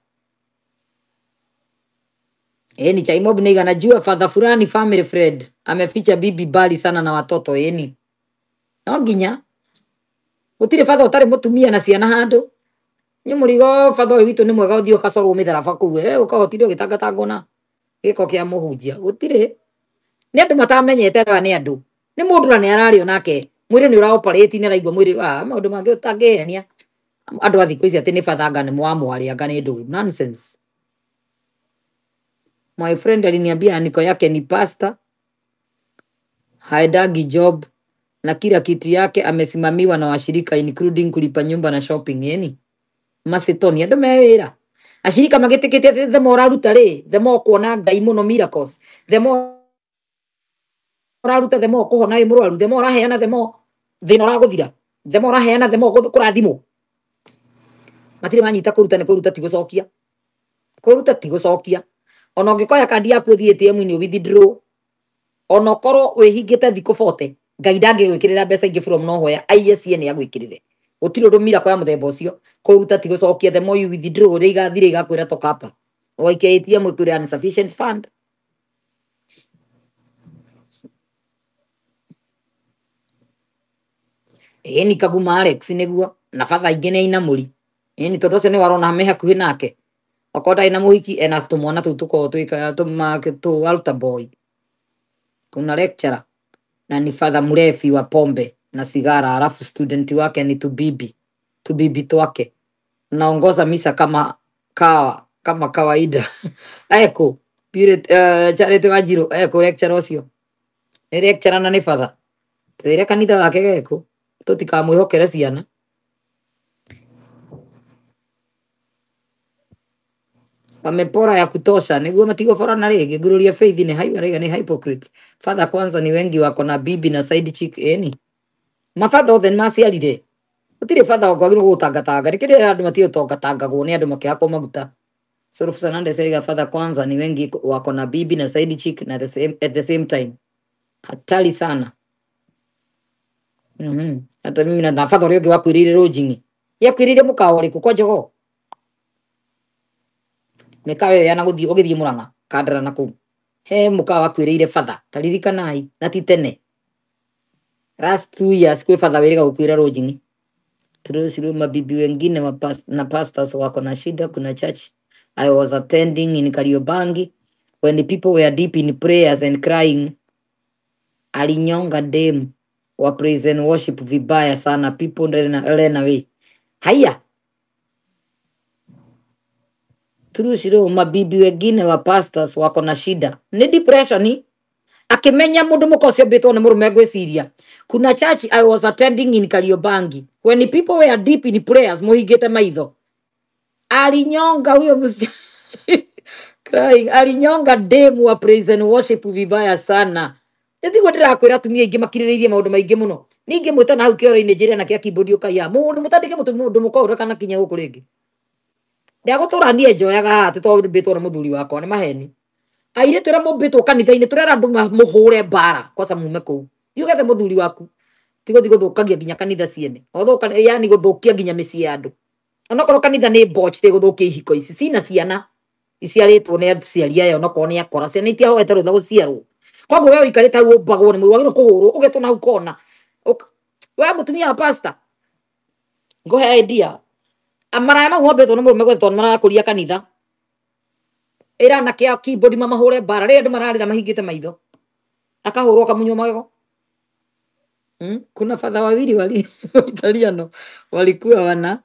Ĩni Chai Mob nĩiga najua father fulani family friend ameficha bibi mbali sana na watoto. Ĩni no nginya gũtirĩ batha ũtarĩ mũtumia na ciana handũ. Nĩ mũrigo batha ũyũ witũ nĩ mwega, ũthiĩ ũgacorwo mĩtharaba kũu, ũkahotire ũgĩtangatangwo na gĩko kĩa mũhunjia. Gũtirĩ. Nĩ andũ matamenyete aya nĩ andũ. Nĩ mũndũ na nĩ arario nake. Mwĩrĩ nĩ ũra operate nĩ araigua mwĩrĩ, maũndũ mangĩ ũtangĩhenia. Andũ a thikũ ici atĩ nĩ batha anga nĩ wa mwarĩ anga nĩ ndũru. Nonsense. My friend aliniambia aniko yake ni pastor, haendangi job na kila kitu yake amesimamiwa na washirika including kulipa nyumba na shopping. Yani macitoni andũ me wĩra. Ashirika magĩtĩkĩtie atĩ the more ũraruta rĩ, the more ũkuona Ngai mũno miracles. The more ũraruta, the more ũkũhona wĩ mũrwaru, the more ũraheana, the more thĩna ũragũthira, the more ũraheana, the more kũrathimwo. Matirĩ manyita kũruta nĩ kũruta ti gũcokia. Kũruta ti gũcokia. Ona ũngĩkoya kandi yaku ũthiĩ ATM-inĩ ũ withdraw, ona ũkorwo wĩhingĩte thikũ 40, Ngai ndangĩgwĩkĩrĩra mbeca ingĩ from nowhere, aiye nĩ agwĩkĩrĩre. Gũtirĩ ũndũ miracle ya mũthemba ũcio. Kũruta ti gũcokia, the more you withdraw ũrĩa igathira igakwĩra toka hapa. Ũgaikia ATM ĩkwĩre insufficient fund. Ĩni Kaguma Alex nĩguo na batha ingĩ nĩ ainamũri. Ĩni tondũ ũcio nĩ warona me hakuhĩ nake. Okorwo ndarĩ na mũhiki ena tũmwana tũu tũkoragwo tũ altar boy. Kuna lecturer na ni father mrefi wa pombe na sigara, alafu student wake ni tubibi tubibi twake, naongoza misa kama kawa kama kawaida. Eko Purity, Charity Wanjiru eko lecturer ũcio nĩ lecturer na nĩ father. Twĩre kanitha wake geko tũtikamwĩhokere ciana. Wamepora ya kutosha nĩguo matigũborana rĩngĩ. Gloria Faith nĩ hai araiga nĩ hypocrite. Father kwanza ni wengi wako na bibi na side chick. Eni mabatha othe nĩmaciarire. Gũtirĩ batha wagĩrĩirwo gũtangatanga. Nĩkĩrĩ andũ matige gũtangatangagwo nĩ andũ makĩhakwo maguta. Sorof Fernandez aiga father kwanza ni wengi wako na bibi na side chick na the same, at the same time. Hatari sana. Hata mimi na batha ũrĩa ũngĩ wakuĩrĩire rũnjing'i yakuĩrĩire mũkawa ũrĩkũ kwa jogoo mĩkawa ĩyo yana gũthiĩ ũgĩthiĩ Mũrang'a Kandara na kũu he mũkawa wakuĩrĩire batha taririkanai na ti tene last 2 years kwĩ batha wĩrĩga gũkuĩra rũnjing'i. Turusiru mabibi wengine wa na pastors wako na shida. Kuna church I was attending in Kariobangi when the people were deep in prayers and crying, alinyonga dem wa praise and worship vibaya sana, people ran away. Haya, turusiru mabibi wengine wa pastors wako na shida, ni depression ni akimenya mundu muka ucio mbitwo ni murume ngwiciria. Kuna church I was attending in Kariobangi when the people were deep in prayers, muhingite maitho, alinyonga huyo msichana crying, alinyonga demu wa praise and worship vibaya sana. Nĩtiguo ndĩrakwĩra atumia aingĩ makirĩrĩirie maũndũ maingĩ mũno. Ningĩ mwĩta na hau kĩoro-inĩ njĩre na kĩa keyboard ũkaiya mũndũ mũtandĩke mũtũ mũndũ mũka ũrĩa kana kinya gũkũ rĩngĩ. Ndagũtũra niĩ njoyaga haha atĩ tondũ mbĩtwo nĩ mũthuri wakwa nĩ maheni. Airĩtu arĩa mũmbĩtwo kanitha-inĩ tũrera andũ mũhũre mbara kwaca mume kũu. Thiĩ ũgethe mũthuri waku. Ti gũthiĩ gũthũkagia nginya kanitha ciene. Othũka yani gũthũkia nginya mĩciĩ ya andũ. Onokorwo kanitha nĩ mboch ti gũthũkia ihiko ici cina ciana iciarĩtwo nĩ aciari aya onokorwo nĩ akora ciana itiahoete rũtha gũciarwo. Koguo we ũikarĩte hau ũmbagwo nĩ wagĩrĩirwo kũhũrwo ũgetwo na hau kona. We mũtumia wa pastor ngũhe idea maraya mau mombĩtwo nĩ mũrũme gwetha tondũ marakũria kanitha. Ĩra anake a keyboard mamahũre mbara rĩrĩa andũ mararĩra mahingĩte maitho akahũrwo akamunywo magego. Kuna father wawili wali Italiano walikuwa wana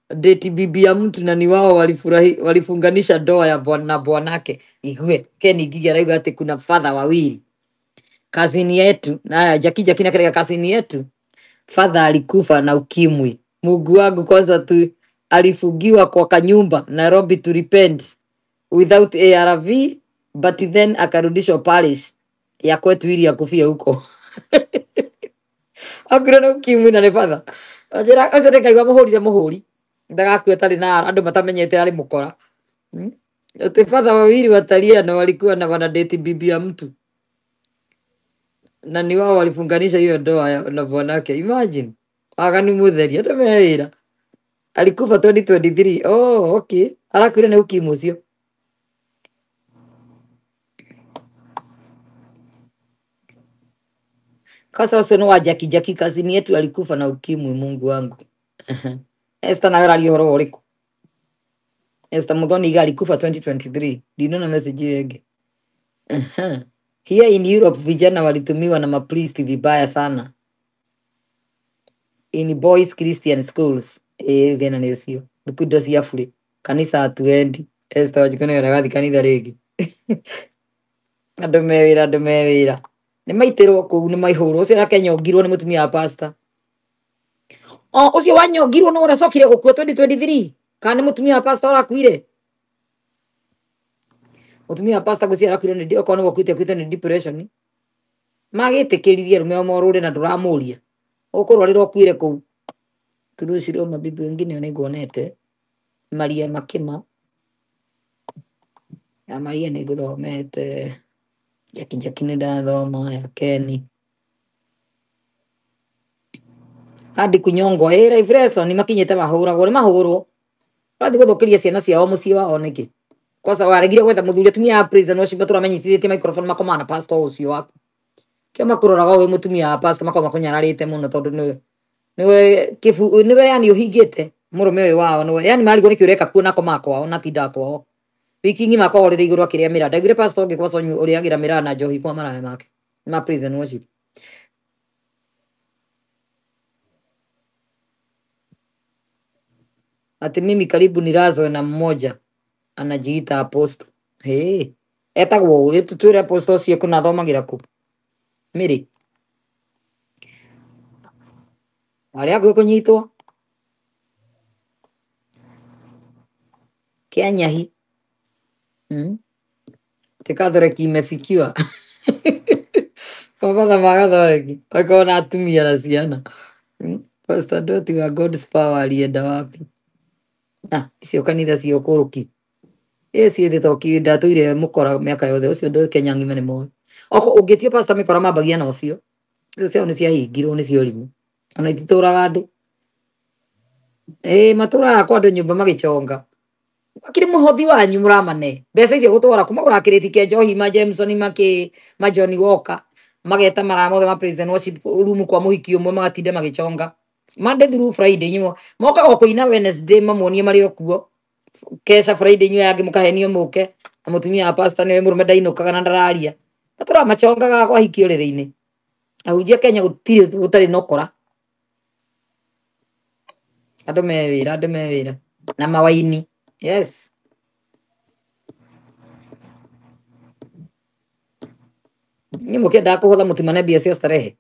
date bibi ya mtu na ni wao walifurahi walifunganisha ndoa ya bwana na bwanake. Igue Ken Ngigi arauga ati kuna father wawili kazini yetu na Jackie Jackie na katika kazini yetu father alikufa na ukimwi. Mungu wangu, kwanza tu alifungiwa kwa kanyumba Nairobi to repent without ARV, but then akarudishwa parish ya kwetu ili akufie huko. Akuire na ukimwi na nĩ batha njĩra ũcio nĩ mũhũrire mũhũri ndagakue atarĩ na andũ matamenyete arĩ mũkora. Ati father wawili wataliano walikuwa na wanadate bibi ya mtu na ni wao walifunganisha hiyo ndoa na bwanake. Imagine waganu mutheri andũ me wĩra. Alikufa 2023. Oh, okay, arakuire nĩ ukimwi ũcio. Kasa ũcio nĩ wa Jackie Jackie kazini yetu alikufa na ukimwi. Mungu wangu. Esther nawe ũraria ũhoro ũrĩkũ? Esther Muthoni iga alikufa 2023. Ndinona message hiyo ĩngĩ. Here in Europe vijana walitumiwa na mapriest vibaya sana in boys Christian schools. Eh, thĩna nĩ ũcio thukuru indo cia bure kanitha hatuendi. Esther Wanjikũ nĩwe ũrathiĩ kanitha rĩngĩ. Andũ me wĩra, andũ me wĩra nĩ maitĩrwo kũu nĩ maihũrwo. Ũcio nake nyongirwo nĩ mũtumia wa pastor. O ũcio wanyongirwo nĩ ũracokire gũkua 2023 kana nĩ mũtumia wa pastor ũrakuire? Mũtumia wa pastor ngwĩciria arakuire nĩ okorwo nĩ gũkuĩte akuĩte nĩ depression. Magĩtĩkĩririe arũme o morũre na ndũramũria ũkũrwarĩra ũkuire kũu. Turucirwo mabibi wengine nĩnguonete Maria Makima ya Maria nĩngũthomete Jackie Jackie nĩ ndathoma ya Kenny hadi kunyongwa ĩ Life Lesson makinyĩte mahũragwo nĩ mahũrwo ũrathiĩ gũthũkĩria ciana ciao mũciĩ wao nĩkĩ? Kwanza waregire gwetha mũthuri atumia a prison ũcio matũramenyithĩtie microphone makomaga na pastor ũcio waku kĩo makũroraga wĩ mũtumia wa pastor makoragwo makũnyararĩte mũno tondũ nĩwe nĩwe kĩbu nĩwe yani ũhingĩte mũrũme ũyũ wao nĩwe yani marigwo nĩkĩ ũreka kuo na akomaga kwao na atindaga kwao wiki ng'ima akoragwo ũrĩrĩ igũrũ akĩrĩa mĩraa. Ndaiguire pastor ũngĩ kwaca ũrĩagĩra mĩraa na njohi kwa maraya make ma prison worship. Ati mimi karibu nilazwe na mmoja anajiita apostle. Hey, etagwo ũ twĩre apostle ũcio kũna athomagĩra kũ Mĩrĩ arĩa hakuhĩ kũnyitwo kĩa nyahi. Ti Catholic imefikiwa mabatha ma Catholic makoragwo na atumia na ciana. Pastor Doti wa God's Power alienda wapi? Ah, icio kanitha cia ũkũrũki ĩ ciĩthĩ to ndatũire mũkora mĩaka yothe ũcio ndũ Kenya ng'ima nĩ moĩ. Oko ũngĩtio pastor mĩkora mambagia na ũcio. Icio ciao nĩ ciahingirwo nĩ cia ũrimũ. Ona ititũraga andũ. Ĩĩ matũraga kwa andũ nyũmba magĩchonga. Akiri mũhothi wanyu mũramane. Mbeca icio gũtwara kũ magũraga kĩrĩti kĩa njohi ma Jameson makĩ ma Johnny Walker mageta maraya mothe ma praise and worship room kwa mũhiki ũmwe magatinda magĩchonga. Monday through Friday inyuĩ mokaga o kũina Wednesday mamuonie marĩ o kuo. Kesha Friday inyuĩ angĩ mũkahenio mũke na mũtumia wa pastor nĩwe mũrũme ndainũkaga na ndararia. Matũraga machongaga kwa hiki ũrĩrĩ-inĩ. Ahunjia Kenya gũtirĩ gũtarĩ na ũkora. Andũ me wĩra, andũ me wĩra. Na mawaini. Yes. Inyuĩ mũkĩendaga kũhotha mũtimane mbia cia starehe.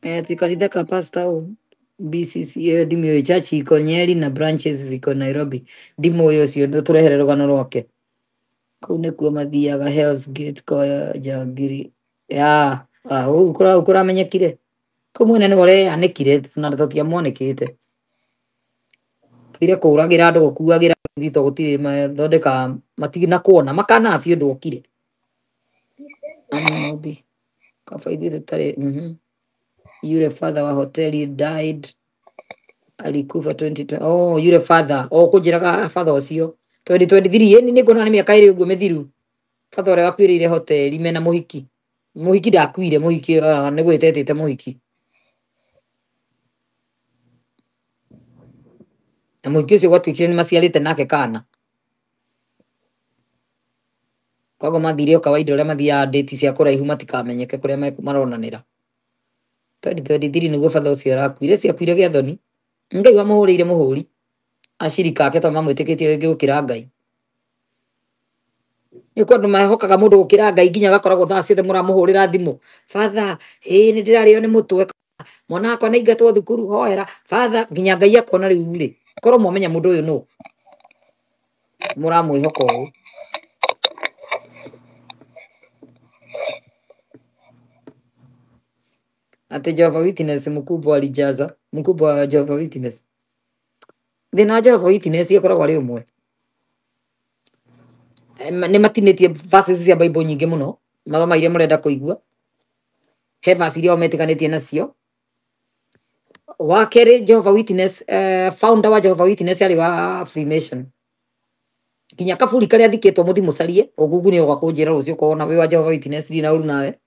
Ati kanitha ka pastor ũ BCC ĩyo ndimĩũĩ church iko Nyeri na branches ziko Nairobi. Ndimũĩ ũcio tũrehere rũgano rwake. Kũu nĩkuo mathiaga Hell's Gate kwa Njangiri. Ya, ũũ kũramenyekire. Kũu mwene nĩwe ũreyanĩkire na tũtiamwanĩkĩte. Tigire kũragĩra andũ gũkuagĩra thito gũtirĩ mathondeka matina kuona makana biũ ndwokire. Amobi. Kaba ithuĩ tũtarĩ Yule father wa hoteli died alikufa 2020. Oh, yule father. Oh, kũnjĩraga father ũcio 2023 ĩni nĩnguona nĩ mĩaka ĩrĩ ũguo mĩthiru. Father ũrĩa wakuĩrĩire hoteli mena mũhiki. Mũhiki ndakuire mũhiki nĩ gwĩtetĩte mũhiki. Na mũhiki ũcio gwatuĩkire nĩ maciarĩte nake kana. Koguo mathire o kawaida ũrĩa mathiaga ndĩti cia kũraihu matikamenyeke kũrĩa maronanĩra. 2023 nĩguo batha ũcio arakuire. Ciakuire gĩathoni. Ngai wamũhũrĩire mũhũri. Acirika ake tondũ mamwĩtĩkĩtie rĩngĩ gũkĩra Ngai. Nĩ kũ andũ mehokaga mũndũ gũkĩra Ngai nginya agakoragwo thaa ciothe mũramũhũrĩra thimũ. Father, ĩĩ nĩ ndĩrarĩo nĩ mũtwe. Mwana wakwa nĩ aingatwo thukuru hoera. Father, nginya Ngai akona rĩu rĩ. Korwo mwamenya mũndũ ũyũ nũ. Mũramwĩhoka ũũ. Ati Jehovah Witness mkubwa alijaza. Mkubwa wa Jehovah Witness. Thĩna wa Jehovah Witness ĩkoragwo arĩ ũmwe. Nĩ matinĩtie verses cia Bible nyingĩ mũno. Mathoma iria mũrenda kũigua. He verse iria o metĩkanĩtie nacio. Wa kerĩ Jehovah Witness, founder wa Jehovah Witness arĩ wa Freemason. Nginya kaburi karĩa athikĩtwo mũthi mũcarie, ũgungu nĩ ũga kũnjĩra rũciũ ũkona wĩ wa Jehovah Witness ndirĩ na ũru nawe.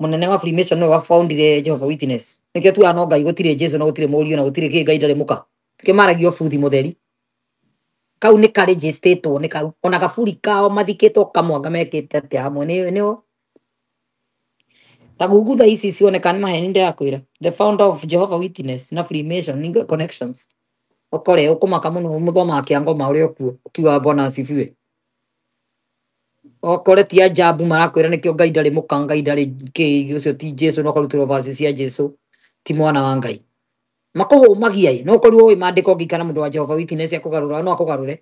Mũnene wa Freemason nĩwe wa foundire Jehovah Witness. Nĩkĩo tugaga no Ngai gũtirĩ Jesu na gũtirĩ mũriũ na gũtirĩ kĩ Ngai ndarĩ mũka. Nĩkĩo maragia ũbuthi mũtheri. Kau nĩ karĩnjĩstĩtwo nĩ kau. Ona kaburi kao mathikĩtwo kamwanga mekĩte atĩa hamwe nĩ nĩo. Ta gungu thaa ici cioneka nĩ maheni ndĩrakwĩra. The founder of Jehovah Witness na Freemason nĩ connections. Ũkore ũkũmaka mũno mũthomaga kĩa ngoma ũrĩ okuo ũkiugaga Bwana asifiwe. Okore ti ajabu marakwĩra nĩkĩo Ngai ndarĩ mũka Ngai ndarĩ kĩ ũcio ti Jesu no karutĩrwo verse cia Jesu ti mwana wa Ngai. Makũhũmagia ĩ no ũkorirwo ũĩ maandĩko ũngĩikara mũndũ wa Jehovah Witness akũgarũra no akũgarũre.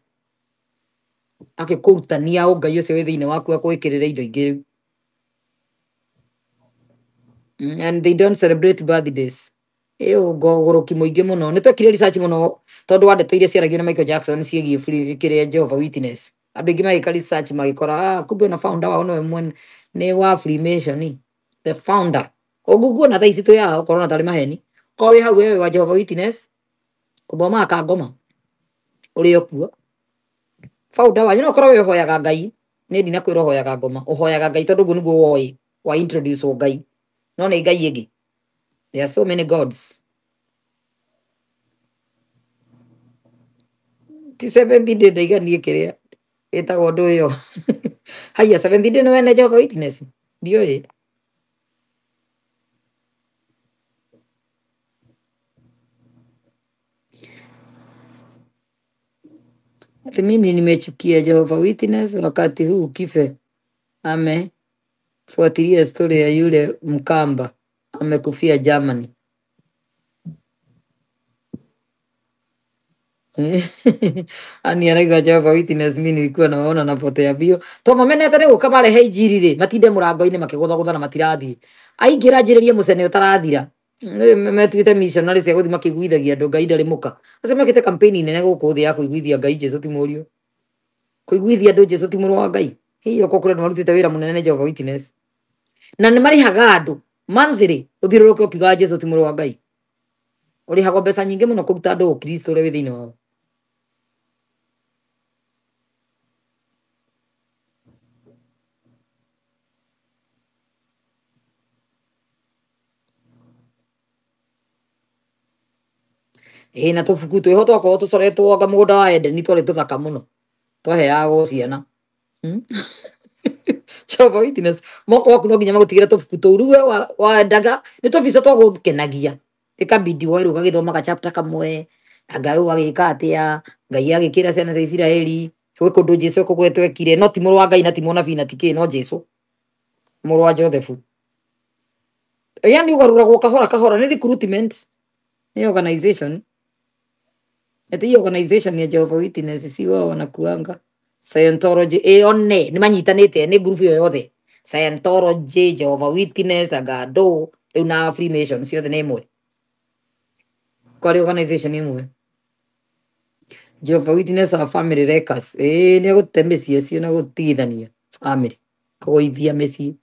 Akĩkũrutania ũngai ũcio wĩ thĩinĩ waku akwĩkĩrĩre indo ingĩ rĩu. And they don't celebrate birthdays. Ĩyo ũgũrũki mũingĩ mũno. Nĩ twekire research mũno tondũ wa ndeto iria ciaragio na Michael Jackson ciĩgiĩ free kĩrĩa Jehovah Witness. Andũ aingĩ magĩka research magĩkora kumbe na founder wao nĩwe mwene nĩ wa Freemason. The founder. Ũguo na thaa ici twĩ haha ũkorwo na tarĩ maheni. Korwo wĩ hau wewe wa Jehovah Witness ũthomaga kangoma ũrĩ o kuo. Founder wanyu no ũkorwo we ũhoyaga Ngai. Nĩ ndinakwĩra ũhoyaga ngoma. Ũhoyaga Ngai tondũ ũguo nĩguo woĩ wa introduce Ngai. No nĩ Ngai ĩngĩ. There are so many gods. Ti seventh day ndaiganie kĩrĩa ĩtagwo ũndũ ũyũ. Haiya seventh day nĩ wene Jehovah Witness. Ndiũĩ. Ati mimi nimechukia Jehovah Witness wakati huu kife amefuatilia story ya yule Mkamba amekufia Germany. Ani arauga Jehovah Witness mimi nilikuwa naona napotea bio. To mamenete nĩ gũka marehe injiri rĩ matinde mũrango-inĩ makĩgũthagũtha na matirathiĩ. Aingĩra anjĩrĩrie mũcene ũtarathira. Metuĩte missionary cia gũthiĩ makĩiguithagia andũ Ngai ndarĩ mũka. Acio mekĩte campaign nene gũkũ thĩ ya kũiguithia Ngai Jesu ti mũriũ. Kũiguithia andũ Jesu ti mũrũ wa Ngai. Hihi okorwo kũrĩ andũ marutĩte wĩra mũnene nĩ Jehovah Witness. Na nĩ marĩhaga andũ monthly ũthiũrũrũke ũkiugaga Jesu ti mũrũ wa Ngai. Ũrĩhagwo mbeca nyingĩ mũno kũruta andũ ũkristo ũrĩa wĩ thĩinĩ wao. Ĩĩ na tũbuku twĩho twakorwo tũcoretwo anga mũgũnda wa Edeni twarĩ tũthaka mũno. Twaheagwo ciana. Jehovah Witness moko waku no nginya magũtigĩre tũbuku tũu rĩu we wendaga nĩ tũbica twa gũkenagia ĩkabidi woe rĩu ũgagĩthoma ga chapter kamwe anga ũyũ agĩka atĩa Ngai agĩkĩra ciana cia Isiraeli gwĩ kũndũ Jesu ekũgwetwo ekire no ti mũrũ wa Ngai na ti mũnabii na ti kĩ no Jesu mũrũ wa Joseph. Yani ũgarũragwo kahora kahora nĩ recruitment nĩ organization ati hii organization ya Jehovah Witness si wao wanakuanga Scientology ĩyo nĩ nĩ manyitanĩte nĩ group ĩyo yothe Scientology, Jehovah Witness, Agado rĩu na Freemason ciothe nĩ ĩmwe kwarĩ organization ĩmwe. Jehovah Witness are family wreckers. Ĩĩ nĩ egũte mĩciĩ ĩcio na gũtigithania family kũgũithia mĩciĩ.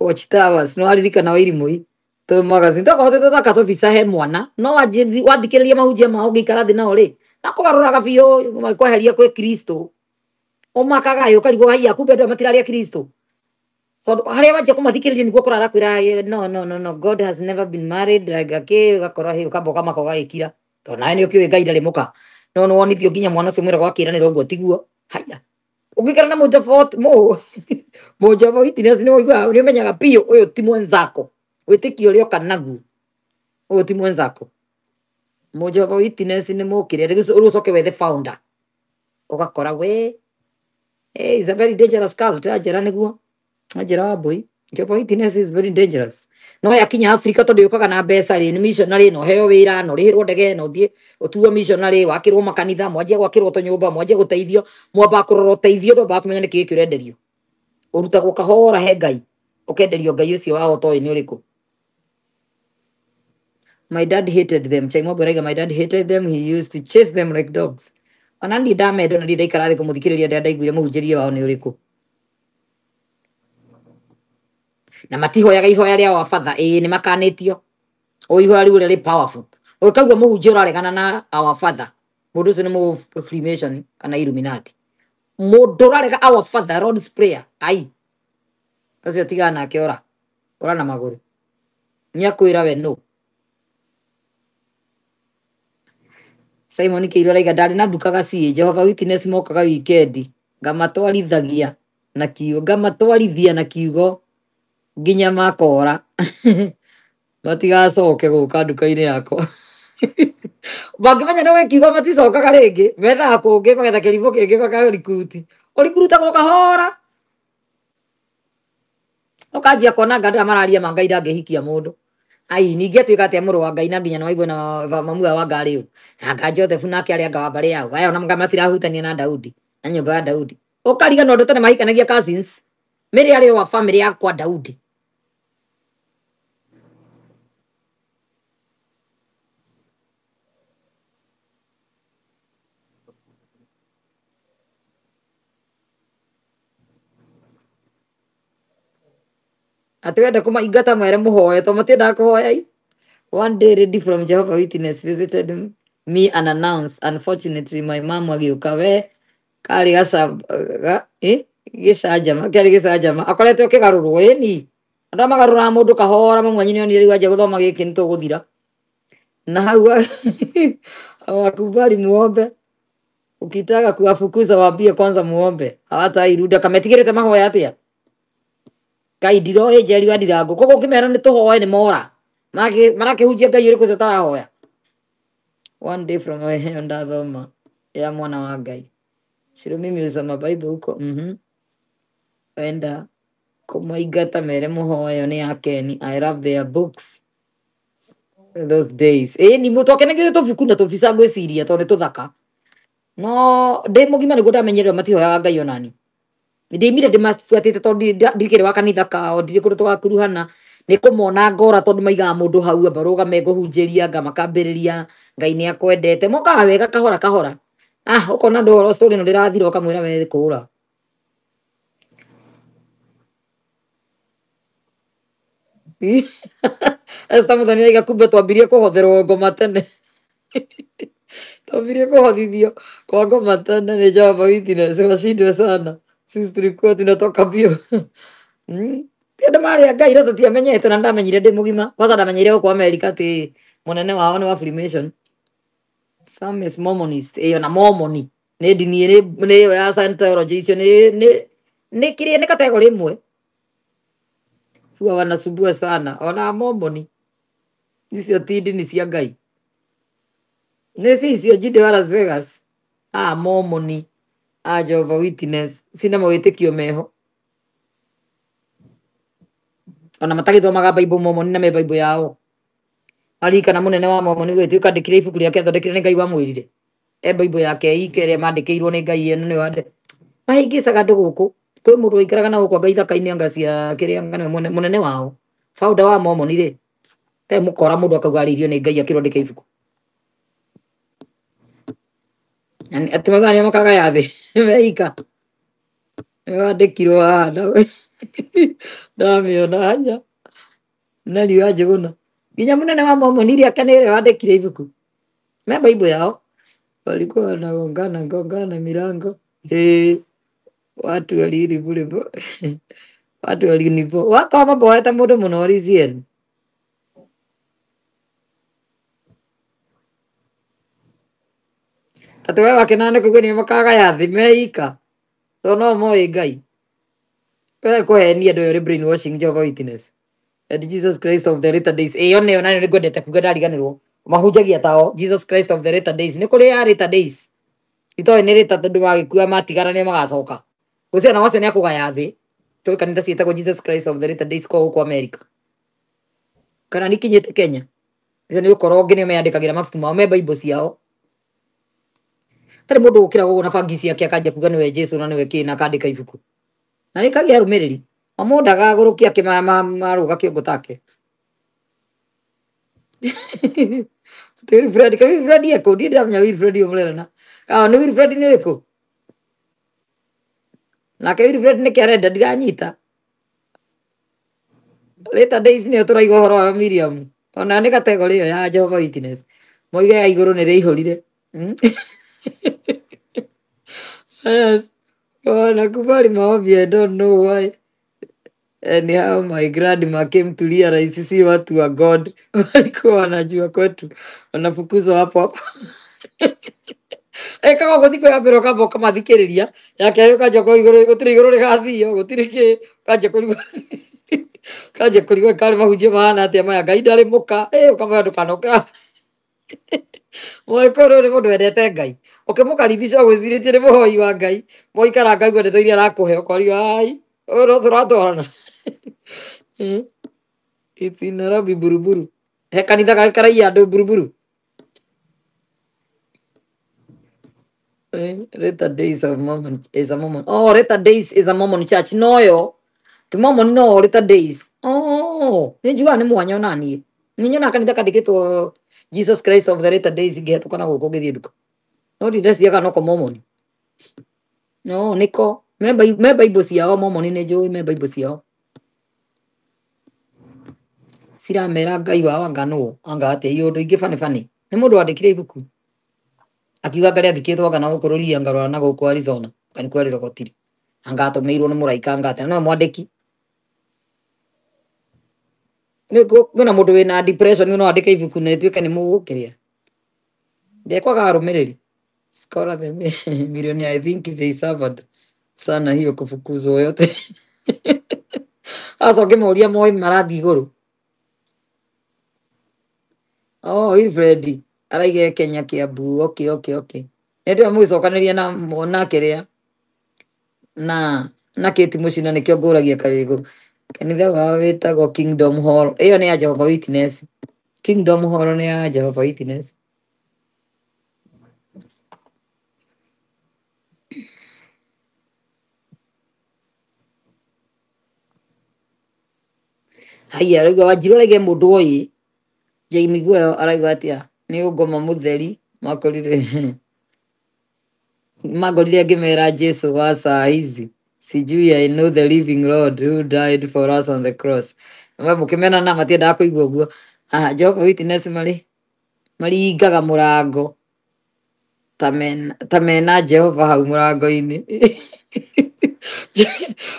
Watch Towers no aririkana Wairimũ tũ magazine tokorwo twĩ tũthaka tũbica he mwana no wathikĩrĩria mahunjia mao ũngĩikara thĩ nao rĩ makũgarũraga biũ makweheria kwĩ Kristo ũmakaga ĩ ũkarigwo haiya kumbe andũ aya matirarĩa Kristo tondũ harĩa wanjia kũmathikĩrĩria nĩguo ũkora arakwĩra no no no no God has never been married like akĩ ũgakora hĩ ũkamba ũkamaka ũgagĩkira tondũ nawe nĩ ũkĩũĩ Ngai ndarĩ mũka no nĩ wonithio nginya mwana ũcio mwĩragwo akĩranĩra ũguo tiguo haiya ũngĩikara na mũjava Witness nĩ ũiguaga nĩ ũmenyaga biũ ũyũ ti mwenzako wĩtĩkio ũrĩa oka naguo ũyũ ti mwenzako. Mũjava Witness nĩ mũkĩrĩa rĩu ũcoke wethe founder ũgakora we hey, is a very dangerous cult anjĩra nĩguo anjĩra wa mbũi Jehovah Witness is very dangerous. No yakinya Afrika tondũ yũkaga na mbeca rĩ nĩ missionary no heo wĩra no rĩhĩrwo ndege no ũthiĩ ũtuo missionary wakĩrwo makanitha mwanjie gwakĩrwo tũnyũmba mwanjie gũteithio mwambaga kũrora ũteithio ndwambaga kũmenya nĩkĩ gĩkĩ ũrenderio ũrutagwo kahora he Ngai ũkenderio Ngai ũcio wao ũtoĩ nĩ ũrĩkũ. My dad hated them. Chaimombo arauga my dad hated them. He used to chase them like dogs. Ona niĩ ndamenda ona niĩ ndaikara thĩ kũmũthikĩrĩria ndĩrĩa ndaiguire mũhunjĩrie wao nĩ ũrĩkũ. Na matihoyaga ihoya rĩa wa father ĩĩ nĩ makanĩtio. O ihoya rĩu ũrĩa rĩ powerful. Ũkaigua mũhunjia ũraregana na our father. Mũndũ ũcio nĩ mũ Freemason kana Illuminati. Mũndũ ũrarega our father Lord's prayer. Ai. Ũcio tigana nake ora. Ora na magũrũ. Nĩakwĩra we no. Simon Kĩirũ arauga ndarĩ na nduka gaciĩ Jehovah Witness mokaga wikendi ngamatwarithagia na kiugo ngamatwarithia na kiugo nginya makora matigacoke gũka nduka-inĩ yakwa. Mangĩmenya nĩ kiugo maticokaga rĩngĩ methaga kũngĩ magetha kĩrimũ kĩngĩ makarikuruti ũrikurutagwo kahora ũkanjia kuona anga andũ aya mararia ma Ngai ndangĩhikia mũndũ. Ai ningĩ atuĩka atĩa mũrũ wa Ngai na nginya nĩwaigua na mamu wa Ngarĩ ũ na anga Joseph nake arĩ anga wa mbarĩ yao aya ona matirahutania na Daudi na nyũmba ya Daudi ũkariganĩrwo andũ tene mahikanagia cousins Mary arĩ wa family ya kwa Daudi. Atĩ wenda kũmaingata mwere mũhoe to matiendaga kũhoya i. One day lady from Jehovah Witness visited me unannounced. Unfortunately my mom agĩũka we karĩ gĩcanjama kĩarĩ gĩcanjama akoretwo akĩgarũrwo ĩni andũ aya magarũraga mũndũ kahora mamwe wanyu nĩonire rĩu anjia gũthoma gĩkĩ nĩ tũgũthira na hau hawakubali muombe ukitaka kuwafukuza waambie kwanza muombe hawatairuda kametigĩrĩte mahoya atĩa Ngai ndiroĩ Njeri wa Ndirango koguo ũngĩmera nĩ tũhoe nĩ mora marakĩhunjia Ngai ũrĩkũ ũcio ũtarahoya. One day from ĩyo ndathoma ya mwana wa Ngai Shiro mimi husoma Bible huko wenda Kũmaingata mere mũhoyo nĩ ya Ken. I love their books those days. Ĩĩ ni twakenagĩrio tũbuku na tũbica ngwĩciria tondũ nĩ tũthaka. No ndĩ mũgima nĩguo ndamenyerera matihoyaga Ngai onani. Ndĩimire ndĩmabuatĩte tondũ ndikĩrĩ wa kanitha kao, ndirĩ kũndũ tũgakuruhana. Nĩ kũmona ngora tondũ maigaga mũndũ hau amba rũgame ngũhunjĩria nga makambĩrĩria Ngai nĩ akwendete. Mokaga wega kahora kahora. Ah, ũkona andũ ũhoro story ĩno ndĩrathira ũkamwĩra we kũra. Esther Muthoni aiga kumbe twambirie kũhotherwo ngoma tene. Twambirie kũhothithio kwa ngoma tene nĩ Jehovah Witness washindwe sana. Sisi tulikuwa tunatoka mbio. Ti andũ marĩ a Ngai no tũtiamenyete na ndamenyire ndĩ mũgima. Kwanza ndamenyire gũkũ Amerika atĩ mũnene wao nĩ wa Freemason. Some is Mormonist. Ĩyo na Mormoni. Nĩ ndini nĩ ĩyo ya Scientology icio nĩ kĩrĩa nĩ category ĩmwe. Huwa wanasumbua sana. Ona Mormoni icio ti ndini cia Ngai. Nĩ cicio njinde wa Las Vegas. Ah, Mormoni, a Jehovah Witness, cina mawĩtĩkio meho. Ona matagĩthomaga Bible Mormoni na me Bible yao. Aririkana mũnene wa Mormoni gwĩtuĩka andĩkire ibuku rĩake athondekire nĩ Ngai wamwĩrire. E Bible yake ike ĩrĩa mandĩkĩirwo nĩ Ngai ĩno nĩyo ande. Mahĩngĩcaga andũ gũkũ. Kwĩ mũndũ waikaraga na gũkũ anga ithaka-inĩ anga cia kĩrĩa anga nĩwe mũnene wao. Founder wa Mormoni rĩ. Te mũkora mũndũ akauga arĩirio nĩ Ngai akĩrwo andĩke ibuku. Atĩ maugaga nĩo makagaya thĩ. Meika. Nĩwandĩkirwo haha na ndamĩona hanya. Na riũa Njũgũna. Nginya mũnene wa Mormoni rĩ ake nĩwe wandĩkire ibuku. Me Bible yao. Walikuwa wanagongana gongana milango. Watu waliribu watu walinibo. Wakorwo maboete mũndũ mũno Rizien. Atĩ we wakĩnana nĩ kũigua nĩo makagaya thĩ meika. Tondũ no moĩ Ngai. We kũhenia andũ ũrĩ brainwashing Jehovah Witness. And Jesus Christ of the latter days. Ĩyo nĩyo nayo nĩngwendete kuga ndariganĩrwo. Mahunjagia tao Jesus Christ of the latter days. Nĩ kũrĩ ya latter days. Itoĩ nĩ later tondũ magĩkua matigara nĩo magacoka. Gũciana na wacio nĩ akũgaya thĩ. Tũĩ kanitha ciĩtagwo Jesus Christ of the latter days kwa gũkũ America. Kana nĩkinyĩte Kenya. Icio nĩ ũkora ũngĩ nĩo meyandĩkagĩra mabuku mao me Bible ciao. Tarĩ mũndũ ũkĩra gũkũ na bangi ciake akanjia kuga nĩwe Jesu na nĩwe kĩ na akandĩka ibuku. Na nĩkagĩa arũmĩrĩri. O mũndũ agagũrũkia akĩmarũga kĩongo take. Atĩ Wilfred, ka Wilfred ekũ? Ndirĩ ndamenya Wilfred ũyũ mũrerana. Ah, nĩ Wilfred nĩ ũrĩkũ? Nake Wilfred nĩkĩ arenda ndiranyita. Later days nĩyo tũraigua ũhoro wa Miriam. Ona nĩ category ĩyo ya Jehovah Witness. Moige ya igũrũ nĩ rĩihũrire. Yes. Wanakubali maombi, I don't know why. Anyhow, my grandma came to realize si watu wa God walikuwa wanajua kwetu wanafukuzwa hapo hapo. Ekaga ũguo thikũ ya mbere ũkamba ũkamathikĩrĩria ya kerĩ ũkanjia kũ igũrũ gũtirĩ igũrũ rĩgathio gũtirĩ kĩ ũkanjia kũrigwo ũkanjia kũrigwo karĩ mahunjio mahana atĩa maya Ngai ndarĩ mũka ũkamwĩra ndũkanoke Mũgĩkũyũ nĩ mũndũ wendete Ngai ũkĩmũkaribisha ũgwĩcirĩtie nĩ mũhoi wa Ngai mwaikara ngaigua ndeto iria arakũhe ũkorio ai ũyũ no tũratwarana. It's in Nairobi Buruburu. He kanitha gakaraia andũ Buruburu. Later days of Mormon is a Mormon. Oh, later days is a Mormon church. No yo. Ti Mormon no later days. Oh, nĩ njugaga nĩ mwanya ona niĩ. Nĩ nyonaga kanitha kandĩkĩtwo Jesus Christ of the later days ngĩhetũka na gũkũ ngĩthiĩ nduka. No ndineciaga noko Mormon. No, nĩko. Me Bible ciao Mormon nĩ njũĩ me Bible ciao. Ciramera Ngai wao anga nũ anga atĩa iũndũ ingĩ bani bani. Nĩ mũndũ wandĩkire ibuku. Akiuga anga rĩathikĩtwo anga na gũkũ rũriĩ anga rwa na gũkũ Arizona. Anga nĩkuo arĩrogotire. Anga atũmĩirwo nĩ mũraika anga atĩa. No mwandĩki. Kwĩna mũndũ wĩna depression no andĩke ibuku na rĩtuĩke nĩ mũgũkĩrĩa. Ndekwaga arũmĩrĩri. Scholar the millionaire, I think they suffered sana hiyo kufukuzwa yote. Sasa ũngĩmoria moĩ marathiĩ igũrũ. Oh, Wilfred araiga Kenya Kiambu. Okay, okay, okay. Nĩ ndĩra mũgĩcokanĩria na mona kĩrĩa na Na Kate Mũcina nĩkĩo ngũragia kawĩgũ. Kanitha wao wĩtagwo Kingdom Hall. Ĩyo nĩ ya Jehovah Witness. Kingdom Hall nĩ ya Jehovah Witness. Haiya, araigua Wanjiru araiga mũndũ oĩ. Jamie Guo araigua atĩa? Nĩ ũngoma mũtheri makorire mangorire ngĩmera Jesu wa saa hizi sijui I know the living Lord who died for us on the cross. Mũkĩmena na matiendaga kũigua ũguo. Aha, Jehovah Witness marĩ maringaga mũrango ta mena Jehova hau mũrango-inĩ.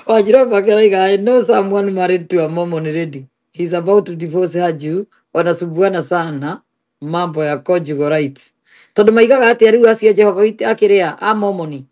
Wanjiru araiga I know someone married to a Mormon lady. He's about to divorce her juu wanasumbuana sana mambo ya conjugal rights. Tondũ maigaga atĩa rĩu acio Jehova akĩrĩa a Mormon.